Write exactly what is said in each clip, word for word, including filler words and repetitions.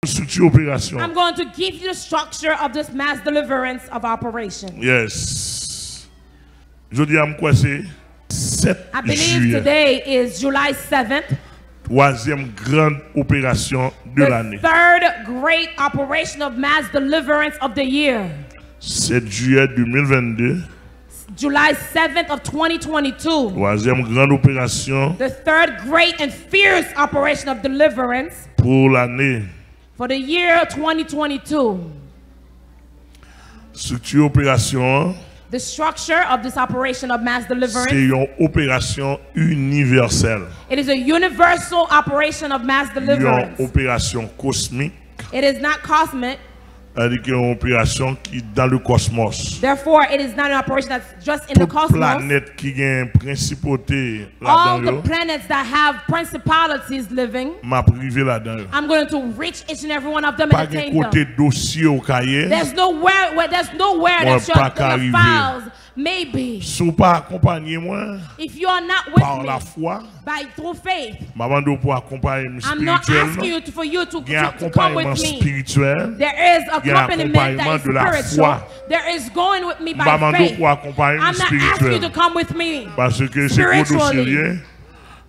estrikti operasyon. I'm going to give you the structure of this mass deliverance of operation. Yes. Jodi a, m kwè se sèt I believe jiyè. Today is July seventh, Twazyèm gran operasyon de the lane. Third great operation of mass deliverance of the year. Sèt jiyè de mil vennde. July seventh of twenty twenty-two. Twazyèm gran operasyon The third great and fierce operation of deliverance pou lane. For the year twenty twenty-two. Estrikti operasyon an The structure of this operation of mass se deliverance, yon operasyon inivèsèl. It is a universal operation of mass Yon deliverance. Operasyon kosmik. It is not cosmic. Sa vle di ke yon operasyon ki dans le cosmos. Therefore, it is not an operation that's just in the Tout cosmos. Planèt ki gen prensipote All ladan the yo, planets that have principalities living, m ap rive ladan yo. I'm going to reach each and every one of them and Pa gen attain them. Kote dosye w ka ye. There's nowhere where there's nowhere Mwen that your, pa ka that your rive. Files may be. Si w pa akonpanye mwen If you are not with par me la foi, by through faith, m pa mande w pou akonpanye m I'm not asking espirityèlman. You to, for you to, Gen to, to come akonpayman with me. Espirityèl, There is gen accompaniment that akonpayman is de la spiritual. Foi. There is going with me M pa by mande w faith. Pou akonpanye m I'm not asking you to espirityèl. Come with me Paske se gwo dosye l spiritually. Ye.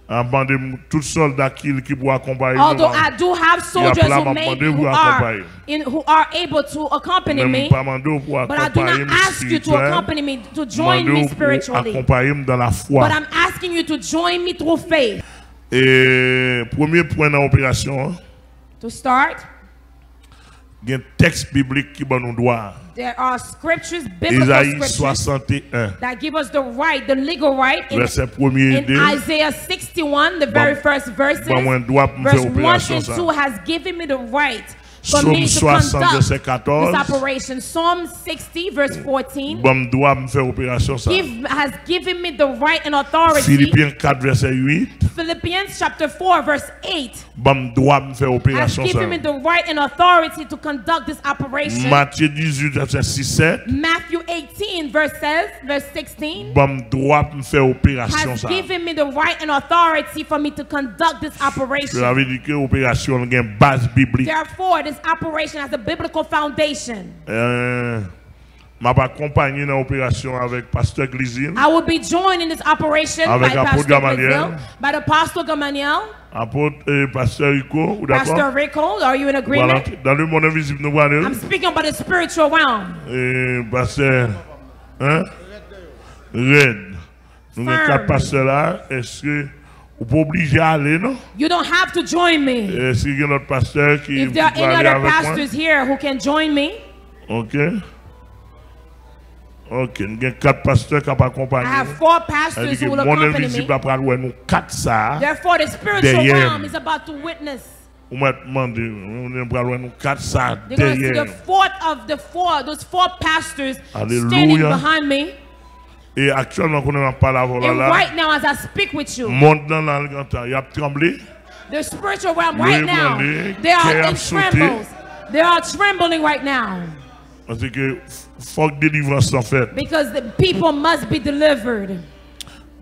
M ap mande m tout sòlda ki, ki pou akonpaye Although nou. I do have Y ap soldiers la, who m ap may mande w who pou are akonpaye. In who are able to accompany Men me, m pa mande w pou but I do akonpaye not m ask you to espirityèl. Accompany me to M join mande me w pou spiritually. Akonpaye m dans la foi. But I'm asking you to join me through faith. E premye pwen nan operasyon an, To start, gen tèks biblik ki ban nou dwa. There are scriptures, biblical Ezayi scriptures swasanteyen, that give us the right, the legal right in, vèsè premye e in de, Isaiah sixty-one, the very ban, first verses. Ban mwen dwa pou m fè Verse one operasyon and sa. Two has given me the right for me Sòm to swasann, conduct vèsè katòz, this operation. Psalm sixty, verse fourteen, Ban m dwa pou m fè operasyon sa. Give, has given me the right and authority. Filipyen kat, vèsè uit, Philippians chapter four, verse eight. Ban m dwa pou m fè Has operasyon sa. Given me the right and authority to conduct this operation. Matye dizuit, vèsè sis, sèt, Matthew eighteen, verse says, verse sixteen. Ban m dwa pou m fè operasyon Has sa. Given me the right and authority for me to conduct this operation. Sa vle di ke operasyon an gen baz biblik. Therefore, this operation has a biblical foundation. Eh, m ap akonpaye nan operasyon avèk pastè Glizil. I will be joined in this operation Avèk by apot Pastor Gamaliel. Brazil, by the Apostle Gamaliel. Apot, eh, pastè Rico, ou Pastor dakò? Rico, are you in Voilà, agreement? dans le monde invisible nou pale. I'm speaking about the spiritual realm. Eh, pastè, hein? Red. Nou gen kat Firm. Pastè la, èske ou pa oblije ale non? You don't have to join me. Èske gen lòt pastè ki If there are pou any ale other avèk mwen? Pastors here who can join me, Ok. Ok, nou gen kat pastè k ap akonpaye I have nou. Four Sa vle pastors di who ke will mond accompany me. Envizib la pral wè nou kat sa a. Therefore, the spiritual Dèyè. Realm is about to witness. Ou mèt mande, nou pral wè nou kat sa a They're going to see dèyè. The fourth of the four, those four pastors Alelouya. Standing behind me. E aktyèlman, kounye a m ap pale avè w la, And la, right now, as I speak with you, mond nan la, l gentan, y ap tranble. The spiritual realm Yo right now, ebranle, they are kè in ap sote. Trembles. They are trembling right now. Paske f-, fòk delivrans lan fèt. Because the people must be delivered.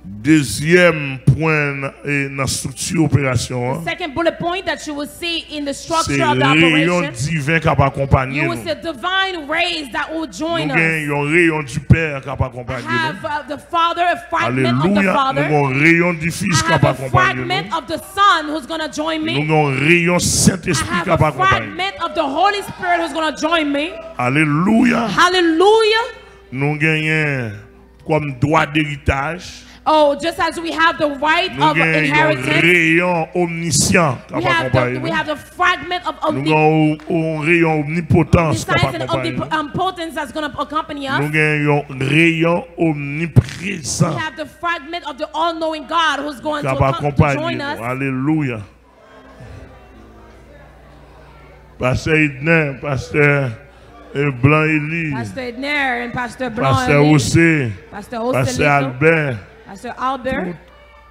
Dezyèm pwen nan, e, nan estrikti operasyon an, Second bullet point that you will see in the se structure of the reyon operation, diven k ap akonpaye You will nou. See divine rays that will join Nou gen us. Yon reyon di Pè k ap I akonpaye nou. Have uh, the Father, a fragment of the Alelouya. Father. Nou gen yon reyon di Fis I k ap have a akonpaye fragment nou. Of the Son who's going to join me. Nou gen yon reyon I Sentespri k have ap a akonpaye nou. Fragment of the Holy Spirit who's going to join me. Alelouya. Hallelujah. Nou genyen kòm dwa deritaj. Oh, just as we have the right Nou of gen yon inheritance, reyon omnisyan k we ap have the, akonpaye we have nou. The fragment of Nou omni- gen yon, yon reyon omnipotans k ap Besides an akonpaye nou. Omnipotence that's going to accompany us. Nou gen yon reyon omniprezan. We have the fragment of the all-knowing God who's going K to, ap come to akonpaye join nou. Us. Alelouya. Pastè Edner, pastè, eh, Blanc Eli, Pastor Edner and Pastor Pastè Blanc, José, Pastor José Pastè Lito, Albert, Pastor Albert. Tout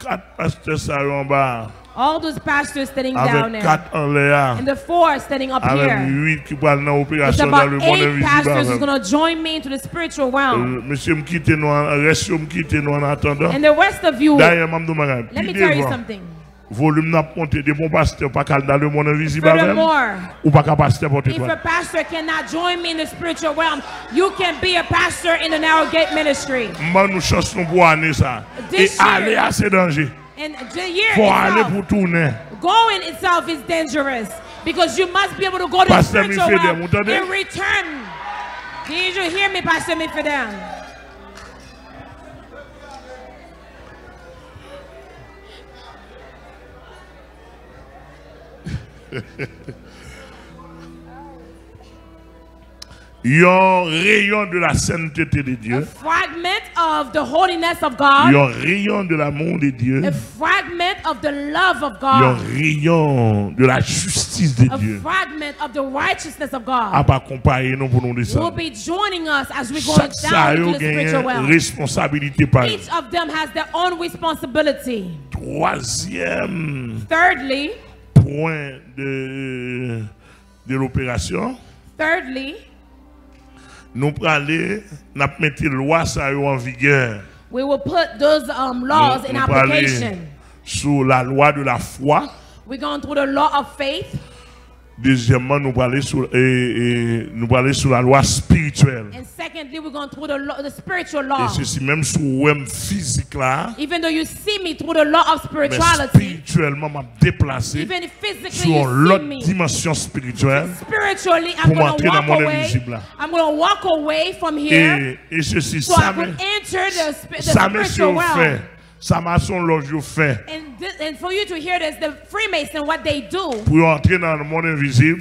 kat pastè sa yo anba a. All those pastors standing down Avèk there. Kat anlè a. And the four standing up Avèk here. Uit ki pral nan It's operasyon about dans le monde Eight invisible pastors avè who's m. Going to join me into the spiritual realm. Euh, mesye, m kite nou an, rès yo m kite nou an atandan. And the rest of you, Dayè, m ap di w bagay. Let me Pi tell you devan, something. Volim nan ap monte. Depi yon pastè pa ka al nan lemonn envizib avè m, ou pa ka pastè pòtetwal. If a pastor cannot join me in the spiritual realm, you can be a pastor in the narrow gate ministry. M ban nou chans nou pou ane sa. E ale a se danje. And the year Fò ale itself, pou tounen. Going itself is dangerous because you must be able to go to the spiritual realm and return. Did you hear me, Pastor Mifidel? Yon reyon de la sentete de Dye. A fragment of the holiness of God. Yon reyon de lamou de Dye. A fragment of the love of God. Yon reyon de la jistis de Dye. A fragment of the righteousness of God. Ap akonpaye nou pou nou desann. Will be joining us as we go down into the spiritual realm. Chak sa yo genyen responsabilite pa yo. Each of them has their own responsibility. Twazyèm Thirdly, pwen de de loperasyon. Thirdly, nou prale, n ap mete lwa sa yo an vigè. We will put those um, laws in application. Sou la lwa de la fwa. We're going through the law of faith. Dezyèmman, nou prale sou e, e, nou prale sou la lwa espirityèl. And secondly, we're going through the, law, the spiritual law. E sesi menm si w wè m fizik la. Even though you see me through the law of spirituality. Men espirityèlman m ap deplase sou yon lòt dimansyon espirityèl pou m antre nan monn envizib la. E, e sesi, sa mesye yo fè, sa masonlòj yo fè, pou yo antre nan monn envizib, e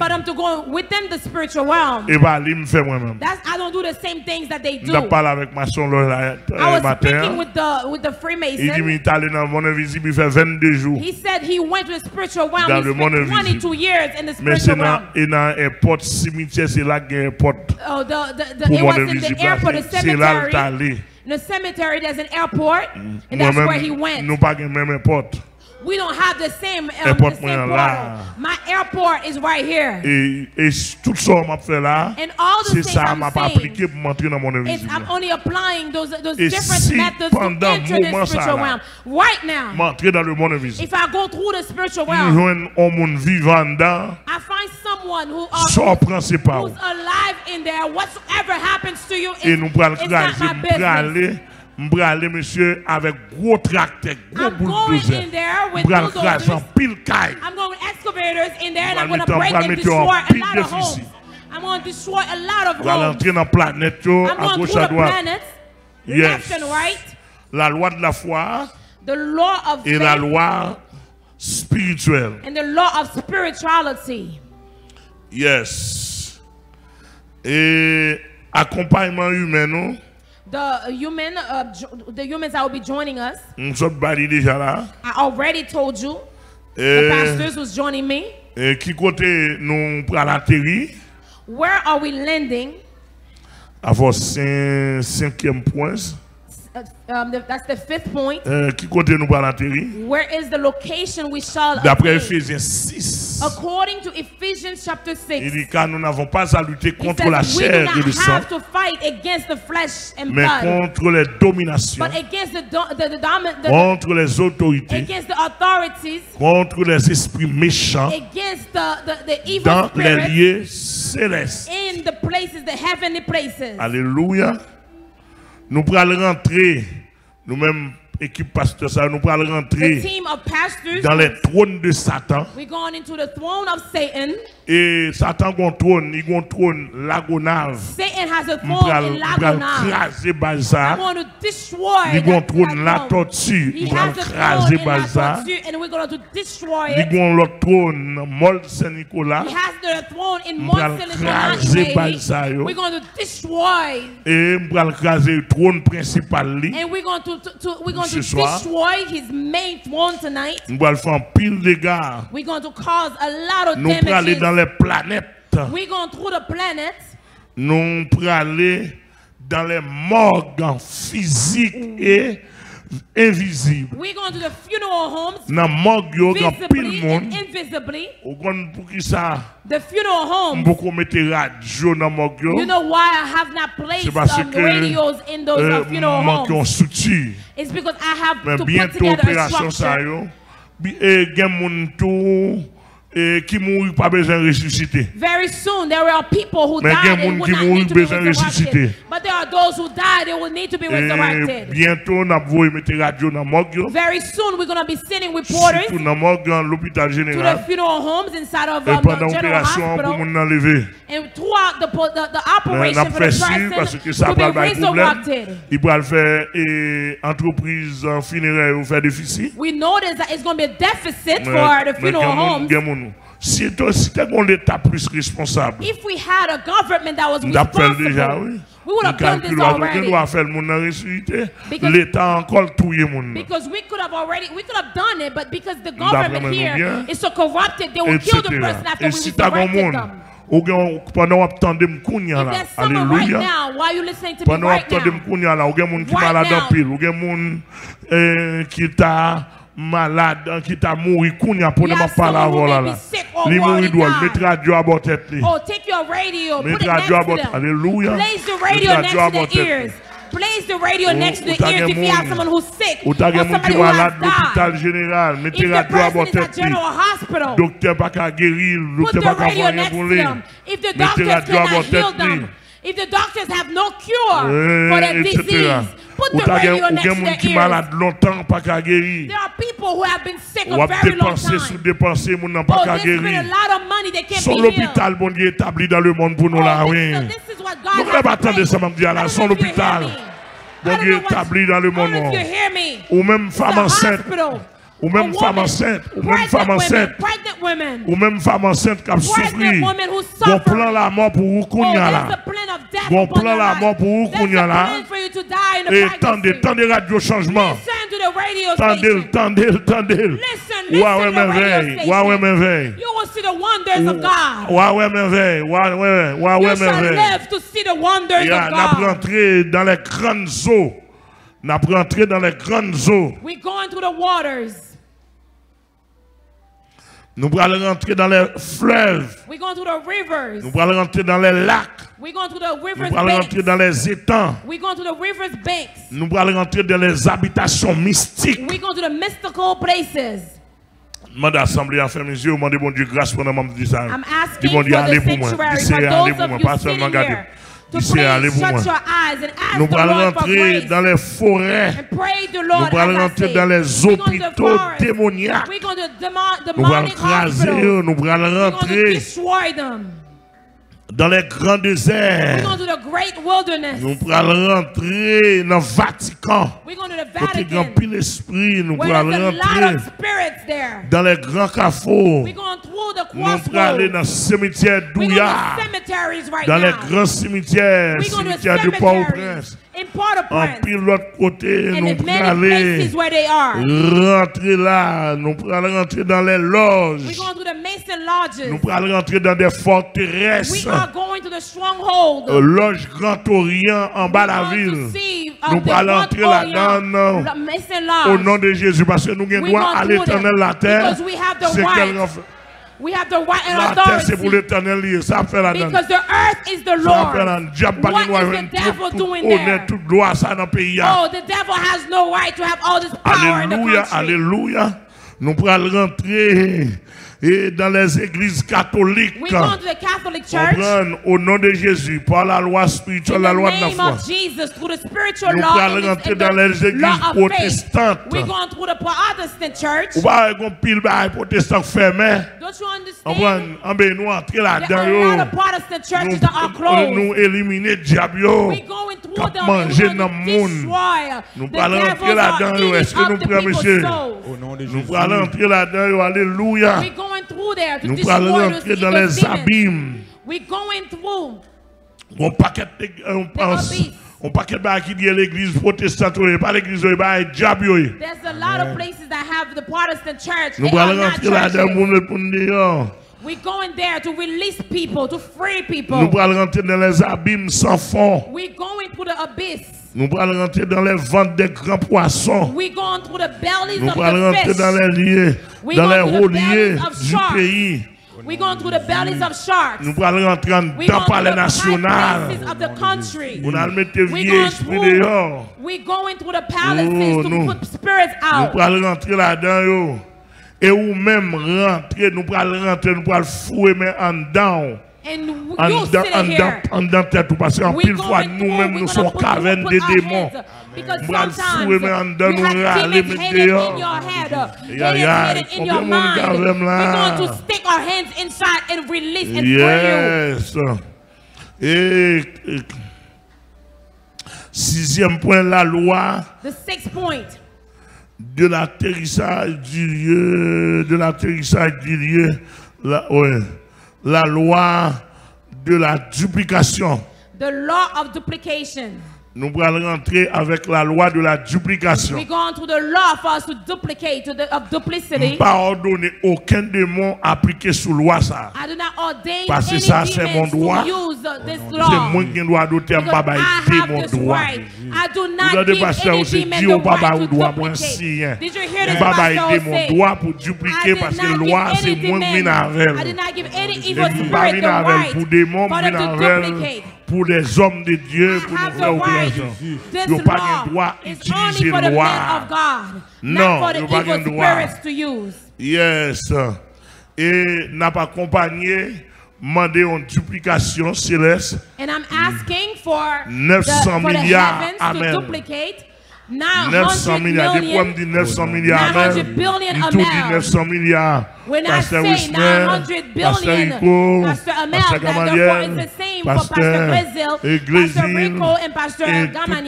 pa li m fè mwen menm. M t ap pale avèk masonlòj la yè maten an. Li di m li t ale nan monn envizib, li fè vennde jou. He said he went to the spiritual realm. He spent twenty-two years in the spiritual realm. Men se nan, e nan èpòt, simityè, se la k gen èpòt pou monn envizib la. Se la l t ale. The cemetery, there's an airport, and that's where he went. Mwen menm, nou pa gen menm èpòt. We don't have the same, um, the same portal. My airport is right here. E, e s- tout sa w m ap fè la, se sa a m ap aplike pou m antre nan monn envizib la. E si pandan moman sa a la, m antre nan lemonn envizib, m jwenn yon moun vivan anndan, sa w pran se pa w. E nou pral kraze, m prale, m prale, mesye, avèk gwo traktè, gwo bouldozè. M pral kraze anpil kay. M pral mete, m pral mete yo anpil defisi. M pral antre nan planèt yo, agoch, adwat. Yes. La lwa de la fwa e la lwa espirityèl. Yes. E akonpayman imen nou. The human, uh, jo- the humans that will be joining us. M sot ba li deja la. I already told you. The E, pastors who's joining me. E ki kote nou pral ateri? Where are we landing? Avò sen, senkyèm pwen. Uh, um, the, that's the fifth point. E, ki kote nou pral ateri? Where is the location we shall Daprè attain? Efezyen sis, According to Ephesians chapter six, li di, Car nous n'avons pas à lutter contre la chair et le sang, mais contre les dominations, contre les autorités, contre les esprits méchants dans les lieux célestes. Alléluia. Nou pral rantre Nou menm ekip pastè sa yo, nou pral rantre dans les trônes de Satan. E Satan gon twòn, li gon twòn Lagonav. M pral, m pral kraze baz sa a. Li gon twòn Latòti, m pral kraze baz sa a. Li gon lòt twòn Mòl Sen Nikola. M pral kraze baz sa yo. E m pral kraze twòn prensipal li. M pral fè anpil dega. Nou prale dans les planètes. Nou prale dans les morgues physiques et invisibles. Nan mòg yo, gen anpil moun. Ou konn poukisa m poko mete radyo nan mòg yo? Se paske m manke yon estrikti. Men byento operasyon sa yo, Bi- e, Gen moun tou e, ki mouri pa bezwen resisite. Very soon, there are people who Men gen died and moun will ki not mouri need to be bezwen resurrected. Resisite. But there are those who died and will need to be E, resurrected. Byento n ap voye mete radyo nan mòg yo. Very soon, we're going to be sending reporters Sitou nan mòg an lopital to the jeneral. Funeral Homes inside of E um, pandan the General operasyon an pou Hospital. Moun nan leve. And throughout the, po- the, the Men n operation ap for fè the siv person paske sa to be pral bay pwoblèm. Resurrected. Li pral fè e, antrepriz an, finerè yo fè defisi. We notice that it's going to be a deficit Men for the men Funeral gen moun, Homes. Gen moun. Si to, si te gen yon leta plis responsab, If we had a government that was m t ap fè l deja, responsible, wi. we would M have done this kalkile w ap gen already. Dwa fè l moun nan resisite. Because- Leta ankò l touye moun nan. Because we could have already, we could have done it, but because the M t ap government renmen nou here byen, is so corrupted, they will kill the person etsetera. After E we si ta gen resurrected moun, them. Ou gen, pandan w ap tande m kounye a If la, there's someone right alelouya. Now, while you're listening to me Pandan w ap right tande m now, kounye a la, ou gen moun ki Right malad now. Anpil, ou gen moun eh, ki ta malad, eh, ki ta mouri kounye a pandan m Yeah, ap pale someone who avè w la may la. be sick or Li mouri already dwòl, died. Met radyo a bò tèt li. Oh, take your radio, put Met it next radyo a to bò them. Alelouya. Place the Met radio radyo next a to bò the tèt li. Ears. Place the radio Ou- next to ou the ta Ears gen if you have moun- someone who's sick Ou ta or gen moun ki somebody who malad has lopital died. Jeneral, mete If the radyo a bò person is at tèt li. General Hospital, Doktè pa ka geri l, put doktè the pa ka fè radio anyen next pou to li. Them. If the Mete doctors radyo a bò cannot heal tèt li. Them, if the doctors have no cure for Eh, the etsetera. Disease, put Ou the ta gen, radio ou gen next to moun their ki ears. Malad lontan pa ka geri. There are people who have been sick W a ap very long depanse sou time. Depanse, moun nan pa Oh, ka there's been geri. a lot of money they can't Son be healed. Lopital Bondye etabli dan lemonn pou nou Oh, la, this, wi. so this is what God Nou ka pa has tande prayed. Sa m ap di a I la, don't son know if you hear Lopital. Me. I don't Bondye know what, etabli dan I don't know lemonn. If you hear me. Ou menm fanm It's a ansent. Hospital. Ou menm fanm ansent. Ou menm fanm ansent. Pregnant women. Ou menm fanm ansent k ap soufri. Pregnant women who Gon suffer. Plan lanmò pou ou Oh, kounye a there's la. A plan of death Gon upon plan your life. Lanmò pou ou There's kounye a a la. Plan for you to die in the E pregnancy. Tande, tande radyo chanjman. Listen to the radio Tande l, station. Tande l, tande l. Listen, Ou a listen wè to your radio mèvèy. Ou a wè station. Mèvèy. You will see the wonders of God. Ou a wè mèvèy. Ou a wè, ou a wè You shall mèvèy. Live to see the wonders Ya, of n ap God. Rantre dans les grandes eaux. N ap rantre dans les grandes eaux. We going through the waters. Nou pral rantre dans les fleuves. We going through the rivers. Nou pral rantre dans les lacs. We going through the Nou rivers pral banks. Rantre dans les étangs. We going through the rivers banks. Nou pral rantre dans les habitations mystiques. We going to the mystical places. Mande asanble a fèmen zye yo, mande Bondye gras pandan m ap di sa. I'm Di asking Bondye for ale the pou mwen. Di sanctuary for Seyè ale those pou of mwen, you pa sèlman sitting gade. Here to Di Seyè ale please pou shut mwen. Your eyes and ask Nou the pral Lord for rantre grace dans les forêts. And pray the Nou Lord pral as I Rantre say. Dans les We going to the hôpitaux forest. Démoniaques. We going to demon, Nou pral demonic Kraze hospitals. Yo, nou pral We going to rantre. Destroy them. Dans les grands déserts. We going to the great wilderness. Nou pral rantre nan Vatican. We going to the Kote gen Vatican. Anpil espri, nou Where pral there's a lot rantre. Of spirits there. Dans les grands carrefours. We going through the Nou prale crossroads. Nan simityè We going Douya. To cemeteries right Dans les now. Grands cimetières, We going to cimetière de cemeteries Port-au-Prince. In Port-au-Prince. Anpil lòt kote, And nou in many prale. Places where they are. Rantre la, nou pral rantre dans les loges. We going to the Mason lodges. Nou pral rantre dans des forteresses. We are going to the stronghold. Euh, Lòj Grand Orient anba lavil. Nou pral rantre ladan. O non de Jezi, paske nou gen dwa al Letènèl, latè se kèl ranfè. We have the right and Latè se pou authority. Letènèl li ye. Sa ap fè ladan. Because the earth is the Sa ap fè Lord's. ladan. Dyab pa gen dwa jwenn tout, tout onè, tout glwa sa nan peyi a. Oh, the devil has no right to have all this power in the Alelouya, country. Alelouya. Nou pral rantre e dans les églises catholiques. We going to the Catholic Church. Konprann, o non de Jezi, par la loi spirituelle, In la the loi de la name foi. Of Jesus, through the spiritual Nou law pral and rantre the dans les églises law of faith. Protestantes. We going through the Protestant church. Ou pa wè gon pil bagay pwotestan k fèmen. Don't you understand? Konprann? Anben nou antre There ladan are a yo. lot of Protestant churches that are Nou, closed. Nou elimine dyab yo. We going through K ap them and manje we're nan going to moun. Destroy Nou the pral rantre devils ladan are yo. Eating Èske nou up the prè, people's mesye? Souls. Nou pral rantre ladan yo. Alelouya. We going through there to Nou pral destroy those Rantre dans les evil demons. Abîmes. We going through. Gon pakèt, euh, The abyss. Yon pakèt bagay ki gen legliz pwotestan yo, e pa legliz yo, e bagay dyab yo ye. There's a lot of places that have the Protestant church. Nou pral rantre ladan pou nou met moun deyò. We going there to release people, to free people. Nou pral rantre dans les abîmes sans fond. We going through the abyss. Nou pral rantre dans les ventres des grands poissons. We going through the bellies Nou of pral the rantre fish. Dans les lieux, We dans going les through hauts the bellies lieux of du sharks. Pays. We going through the bellies of sharks. Nou pral rantre andan palè nasyonal. We going through the high places of the country. Pou n al mete vye espri deyò. We going through the palaces to put spirits out. Nou pral rantre ladan yo. E ou menm rantre, nou pral rantre, nou pral foure men anndan w. Anndan, anndan, anndan tèt ou, paske anpil fwa nou menm nou se yon kavèn de demon. Nou pral foure men anndan nou, rale met deyò. Yayay, konbyen moun k avè m la? Yes. E, e, sizyèm pwen, la lwa de l'atterrissage du lieu, de l'atterrissage du lieu, la, ouais, la loi de la duplication. The law of duplication. Nou pral rantre avèk la lwa de la duplikasyon. We're going to the law for us to duplicate, to the, of duplicity. M pa òdone okenn demon aplike sou lwa sa. I do not ordain any demons to use this law. Paske sa se mon dwa. Se mwen ki gen dwa dotè, m pa bay demon dwa. Ou tande pastè yo se di yo pa ba ou dwa pou ensiyen. Did you hear this pastor say? M pa bay demon dwa pou duplike paske lwa se mwen ki vin avè l. E m pa vin avè l pou demon, m vin avè l pou lèzòm de Dye, pou nou fè operasyon. Yo pa gen dwa itilize lwa. Non, yo pa gen dwa. Yes. E n ap akonpanye, mande yon diplikasyon selès. And I'm asking for the, for the heavens to duplicate. Nèf san milya, depi w wè m di nèf san milya, amèn. M tou di nèf san milya. Pastè Wisner, Pastè Rico, Pastè Gamaliel, Pastè Grézil, e tout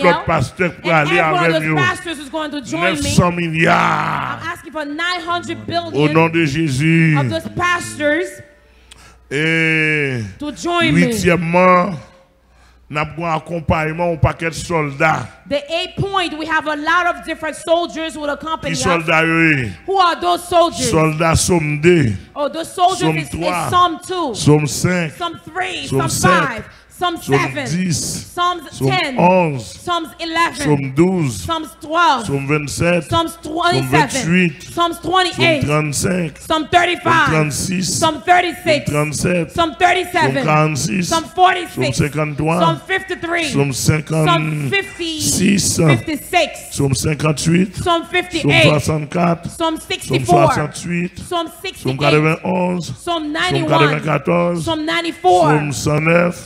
lòt pastè k prale avè m yo. Nèf san milya. O non de Jezi. E uityèmman, n ap gen akonpayman yon pakèt sòlda. The eighth point, we have a lot of different soldiers will accompany us. Ki sòlda yo ye? Who are those soldiers? Sòlda Sòm de. Oh, the soldiers is, is Psalm two, Sòm senk, Psalm three, Psalm five, Psalm seven, Psalm ten, Psalm eleven, Psalm douz, Psalm twelve, Psalm twenty-seven, Psalm twenty-eight, Psalm thirty-five, Psalm thirty-six, Psalm thirty-seven, Psalm forty-six, Psalm fifty-three, Psalm fifty-six, Psalm cinquante-huit, Psalm soixante-quatre, Psalm soixante-dix, Psalm quatre-vingt-onze, Psalm quatre-vingt-quatorze, Psalm cent neuf,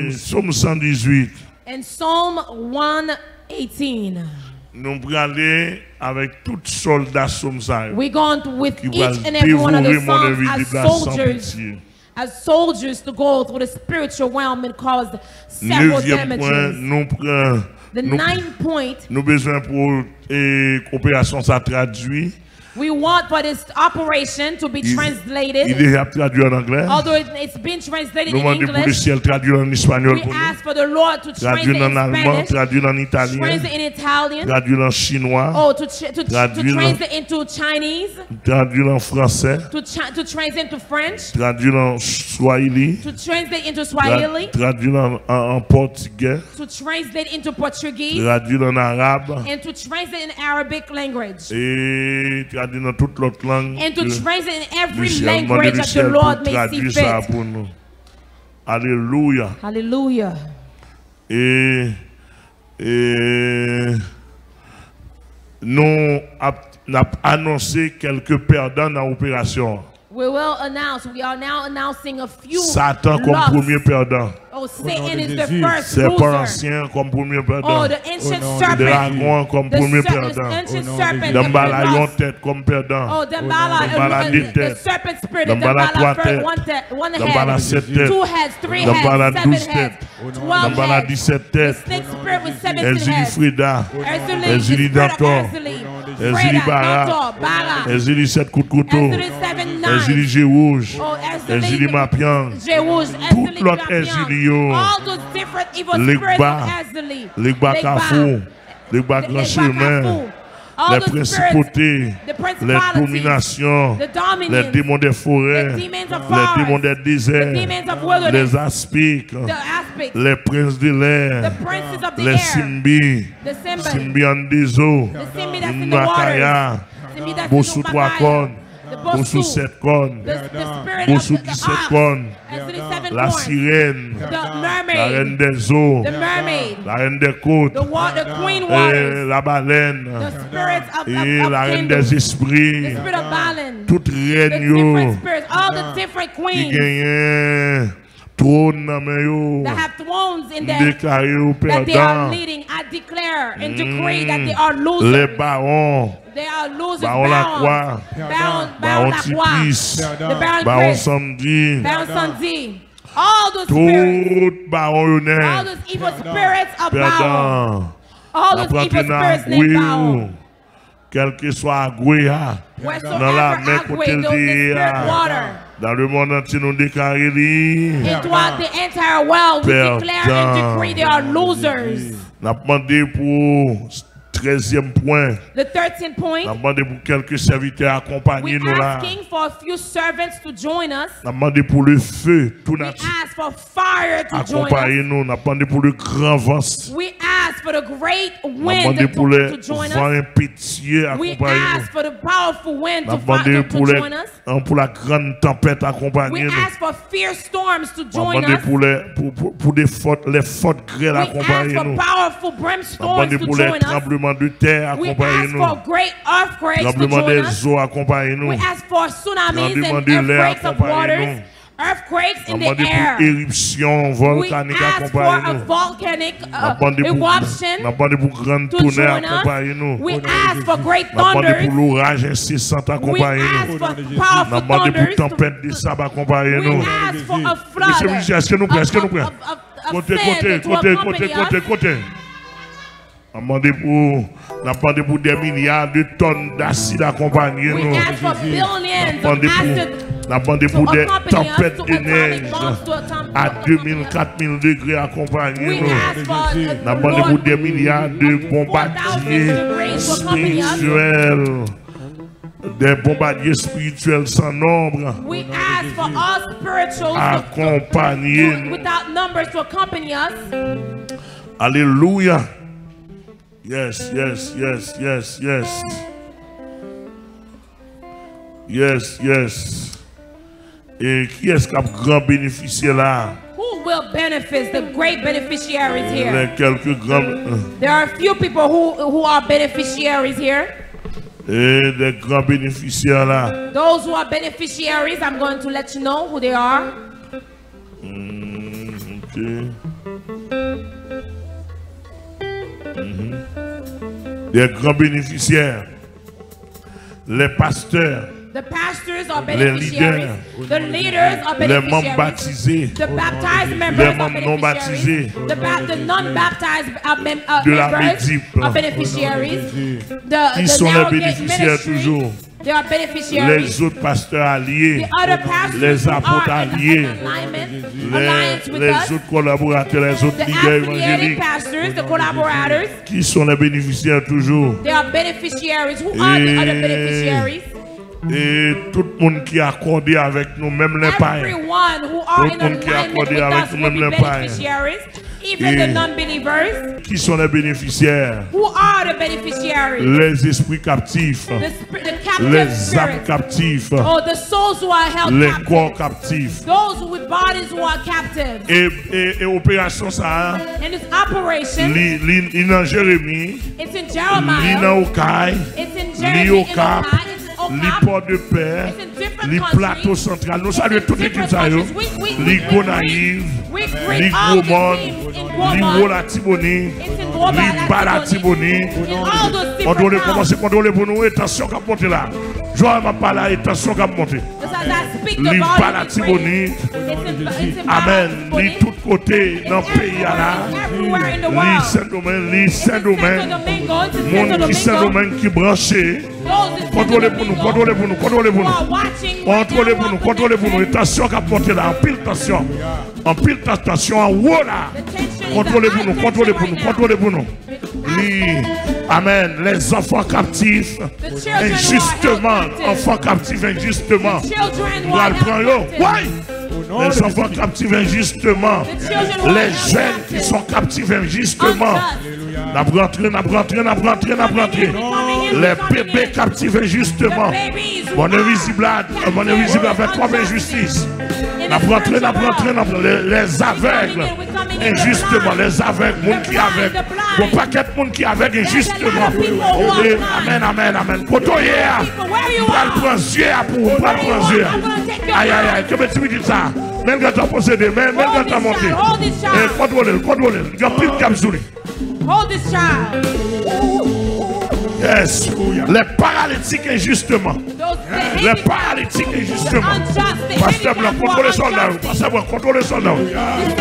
Psalm cent dix-huit. And Psalm one eighteen. Nou prale avèk tout sòlda Sòm sa yo. We're going with each and every one of the Psalms as soldiers, as soldiers to go through the spiritual realm and cause several damages. Nevyèm pwen, nou pran, nou bezwen pou, e, operasyon sa tradui. We want for this operation to be translated. Li deja ap tradui an anglè. Although it, it's been translated in English, nou mande pou lesyèl tradui l an espanyòl pou nou. We ask for the Lord to translate in Spanish. Tradui l an alman, tradui l an italyen, translate in Italian. Tradui l an chinwa, oh, to, to, to translate into Chinese. Tradui l an fransè, to, to translate into French. Tradui l an swahili. To translate into Swahili. Tradui l an, an, an pòtigè. To translate into Portuguese. Tradui l an arab. And to translate in Arabic language. E tradui nan tout lòt lang. And to translate in every language that the Lord may see fit. Alelouya. Hallelujah. E, e nou ap, n ap anonse kèlke pèdan nan operasyon an. We will announce, we are now announcing a few losses. Satan kòm premye pèdan. Oh, Satan is the first loser. Sèpan ansyen an kòm premye pèdan. Oh, the ancient serpent. Dragon an kòm premye pèdan. N ap ba l yon tèt kòm pèdan. Oh, Dambala, the serpent spirit, Dambala, twa tèt. Dambala, sèt tèt. Two heads, three heads, seven heads. Dambala, disèt tèt. Èzili Freda. Èzili Dantor. Èzili Bara. Èzili Sèt Kout Kouto. Èzili Je Wouj. Èzili Mapyang. Tout lòt Èzili yo. Legba. Legba Kafou. Legba Gran Chemen. Les principautés, les dominations, les démons des forêts, les démons des déserts, les aspics, les princes de l'air, les Simbi, Simbi Andezo, Simbi Makaya, Bossou Twa Kòn, Bosou, sèt kòn. Bosou ki sèt kòn. Lasirèn. Larèn dèzo. Larèn dèkot. Labalèn. E larèn dèzespri. Tout rèn yo ki genyen twòn nan men yo. M deklare yo pèdan. Lè bawon, bawon lakwa, bawon tipis, bawon sanmdi, tout bawon yo nèt pèdan. N ap rantre nan agwe yo. Kèlkeswa agwe a, nan lamè kote l te ye a, dans le monde entier, nou deklare li pèdan. N ap mande pou trèzyèm pwen. N ap mande pou kèlke sèvitè akonpanye nou la. N ap mande pou le feu tou nati akonpaye nou. N ap mande pou le gran van. N ap mande pou lè van enpetye akonpaye nou. N ap mande pou lè, pou la grann tanpèt akonpaye nou. N ap mande pou lè, pou, pou, pou de fòt, lè fòt grèl akonpaye nou. N ap mande pou lè tranbleman de tè akonpaye nou. Tranbleman de zo akonpaye nou. Tranbleman de lè akonpaye nou. N ap mande pou eripsyon vòlkanik akonpaye nou. N ap mande pou, n ap mande pou grann tonè akonpaye nou. N ap mande pou loraj ensesan akonpaye nou. N ap mande pou tanpèt de sab akonpaye nou. Mesye mizisyen, èske nou prè? Èske nou prè? Kote, kote, kote, kote, kote, kote? N ap mande pou, n ap mande pou dè milya de tòn dasid akonpaye nou. N ap mande pou, n ap mande pou de tanpèt de nèj a de mil, kat mil degre akonpaye nou. N ap mande pou dè milya de bonbadye espirityèl, de bonbadye espirityèl san nonb akonpaye nou. Alelouya. Yes, yes, yes, yes, yes. Yes, yes. E kiyès k ap gran benefisyè la? Who will benefit, the great beneficiaries here? Lè kèlke gran There are few people who, who are beneficiaries here. E lè gran benefisyè la. Those who are beneficiaries, I'm going to let you know who they are. Mm, ok. Mhm. Des grands bénéficiaires. Les pasteurs. The pastors are beneficiaries. The leaders are beneficiaries. Les manm batizé. The baptized members are beneficiaries. Les manm non batizé. The ba- the non-baptized uh, mem- uh, members are beneficiaries. The, the narrow gate ministry. Qui sont les bénéficiaires toujours? Lèzòt pastè alye, lèzapòt alye, lèzòt kolaboratè, lèzòt lidè evanjelik, ki sont les bénéficiaires toujours. E, e tout moun ki akòde avèk nou, menm lè payen. Tout moun ki akòde avèk nou, menm lè payen. Even the non-believers. Qui sont les bénéficiaires? Who are the beneficiaries? Les esprits captifs. The, sp- the captive spirits. Les âmes captives. Oh, the souls who are held captive. Les corps captifs. Those with bodies who are captive. E, e, e operasyon sa a, and this operation, li, li, li nan Jeremi, it's in Jeremiah, li nan Okay, it's in Jeremy, li Okap, li Pòdepè, li Plato Santral. Nou salye tout ekip sa yo. Li Gonayiv, li Gwomòn, li Wo Latibonit, li Ba Latibonit. Kontwole, kòmanse kontwole pou nou. E tansyon k ap monte la. Jwa m ap pale a, e tansyon k ap monte. Li Ba Latibonit. Amèn. Li tout kote nan peyi a la. Li Sendomeng, li Sendomeng. Moun ki Sendomeng ki branche. Kontwole pou nou, kontwole pou nou, kontwole pou nou. Kontwole pou nou, kontwole pou nou. E tansyon k ap monte la, anpil tansyon. Anpil ta- tansyon anwo la. Kontwole pou nou, kontwole pou nou, kontwole pou nou. Li, amèn. Les enfants captifs injustement, enfants captifs injustement. M pral pran yo. Woy! Les enfants captifs injustement. Les jeunes qui sont captifs injustement. N ap rantre, n ap rantre, n ap rantre, n ap rantre. Les bébés captifs injustement. Monn envizib la, monn envizib la fè twòp enjistis. N ap rantre, n ap rantre, n ap rantre. Les aveugles injustement, les aveugles, moun ki avèg. Gon pakèt moun ki avèg enjistement. E, amèn, amèn, amèn. Kote w ye a? M pral pran zye a pou ou, m pral pran zye a. Ay, ay, ay, kenbe ti pitit sa. Men l gentan posede, men, men l gentan monte. E, kontwole l, kontwole l. Gen anpil dyab sou li. Hold this child. Yes. Les paralytiques injustement. Those, the Les paralytiques injustement. Pastè Blan, kontwole sòlda yo. Pastè Blan, kontwole sòlda yo.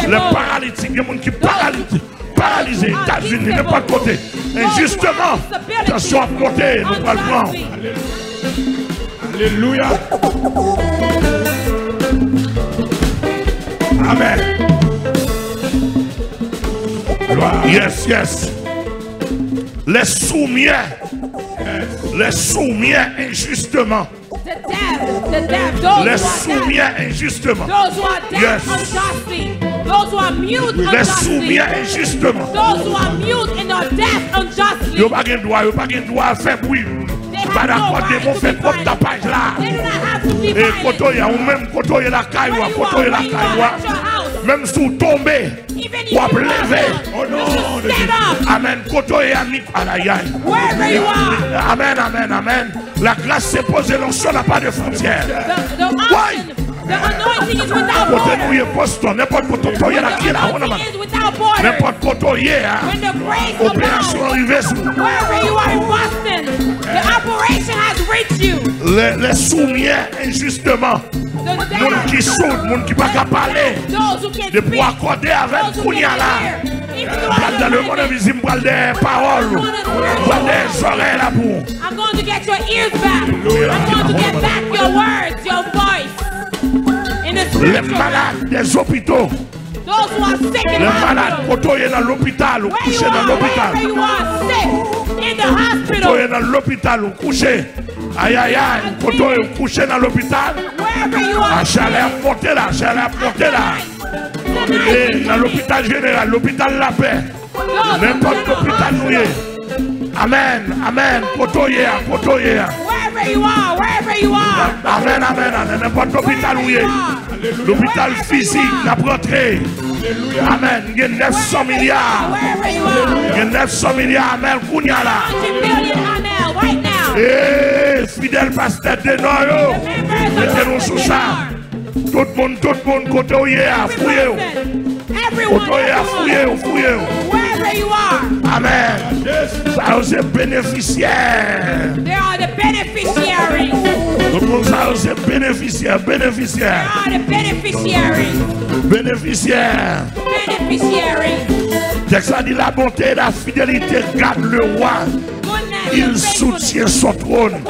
Les paralytiques, gen moun ki paralize, paralize Etazini, nenpòt kote. Injustement, tansyon ap monte, nou pral pran. Alelouya. Amèn. Glwa. Yes, yes. Les sourds-muets. Les sourds-muets injustement. The deaf, the deaf, those who are deaf, injustement. Those who are deaf unjustly, those who are mute unjustly, les sourds-muets injustement. Those who are mute and are deaf unjustly. Yo pa gen dwa, yo pa gen dwa fè bwi. They have no right to be violent. Demon fè twòp tapaj la. They do not have to be violent. E kote w ye a, ou menm kote w ye lakay ou a, kote w ye lakay ou a. Where you are, where you are at your house. Menm si w tonbe, w ap leve. Even if you fall down, you should stand up. Amèn. Kote w ye a, mi, alayay. Wherever you are. Amèn, amèn, amèn. La grâce se pose, l'onction n'a pas de frontière. The, the unction, the anointing is without borders. Kote nou ye, Boston, nenpòt kote w ye la, ki la, on a. The anointing is without borders. Nenpòt kote w ye a, operasyon an rive sou ou. When the grace of God, wherever you are in Boston, the operation has reached you. Les, les sourds-muets injustement. Moun ki soud, moun ki pa ka pale. Depi w akòde avè m kounye a la, m pral nan lemonn envizib, m pral dèyè pawòl ou, m pral dèyè zòrèy la pou ou. I'm going to get your ears back. I'm going to get back your words, your voice. In the spiritual realm. Lè malad, dèzopito. Those who are sick in hospital. Lè malad, kote w ye nan lopital, ou kouche nan lopital. Where you are, wherever you are, sick in the hospital. Kote w ye nan lopital, ou kouche. Ayayay, kote w ye, ou kouche nan lopital. Wherever you are, a chalè ap monte la, chalè ap monte la. E nan lopital jeneral, lopital Lapè. Nenpòt lopital nou ye. Amèn, amèn. Kote w ye a, kote w ye a. Wherever you are, wherever you are. Amèn, amèn, amèn. Nenpòt lopital ou ye. Lopital fizik, n ap rantre. Amèn. Gen nèf san milya. Gen nèf san milya, amèn, kounye a la. E fidèl pastè Denò yo, mete nou sou sa. Tout moun, tout moun, kote w ye a, fouye w. Kote w ye a, fouye w, fouye w. Amèn. Sa yo se benefisyè. They are the beneficiaries. Tout moun sa yo se benefisyè, benefisyè. They are the beneficiaries. Benefisyè. Beneficiaries. Tèks la di, la bonté et la fidélité gardent le roi. Il soutient son trône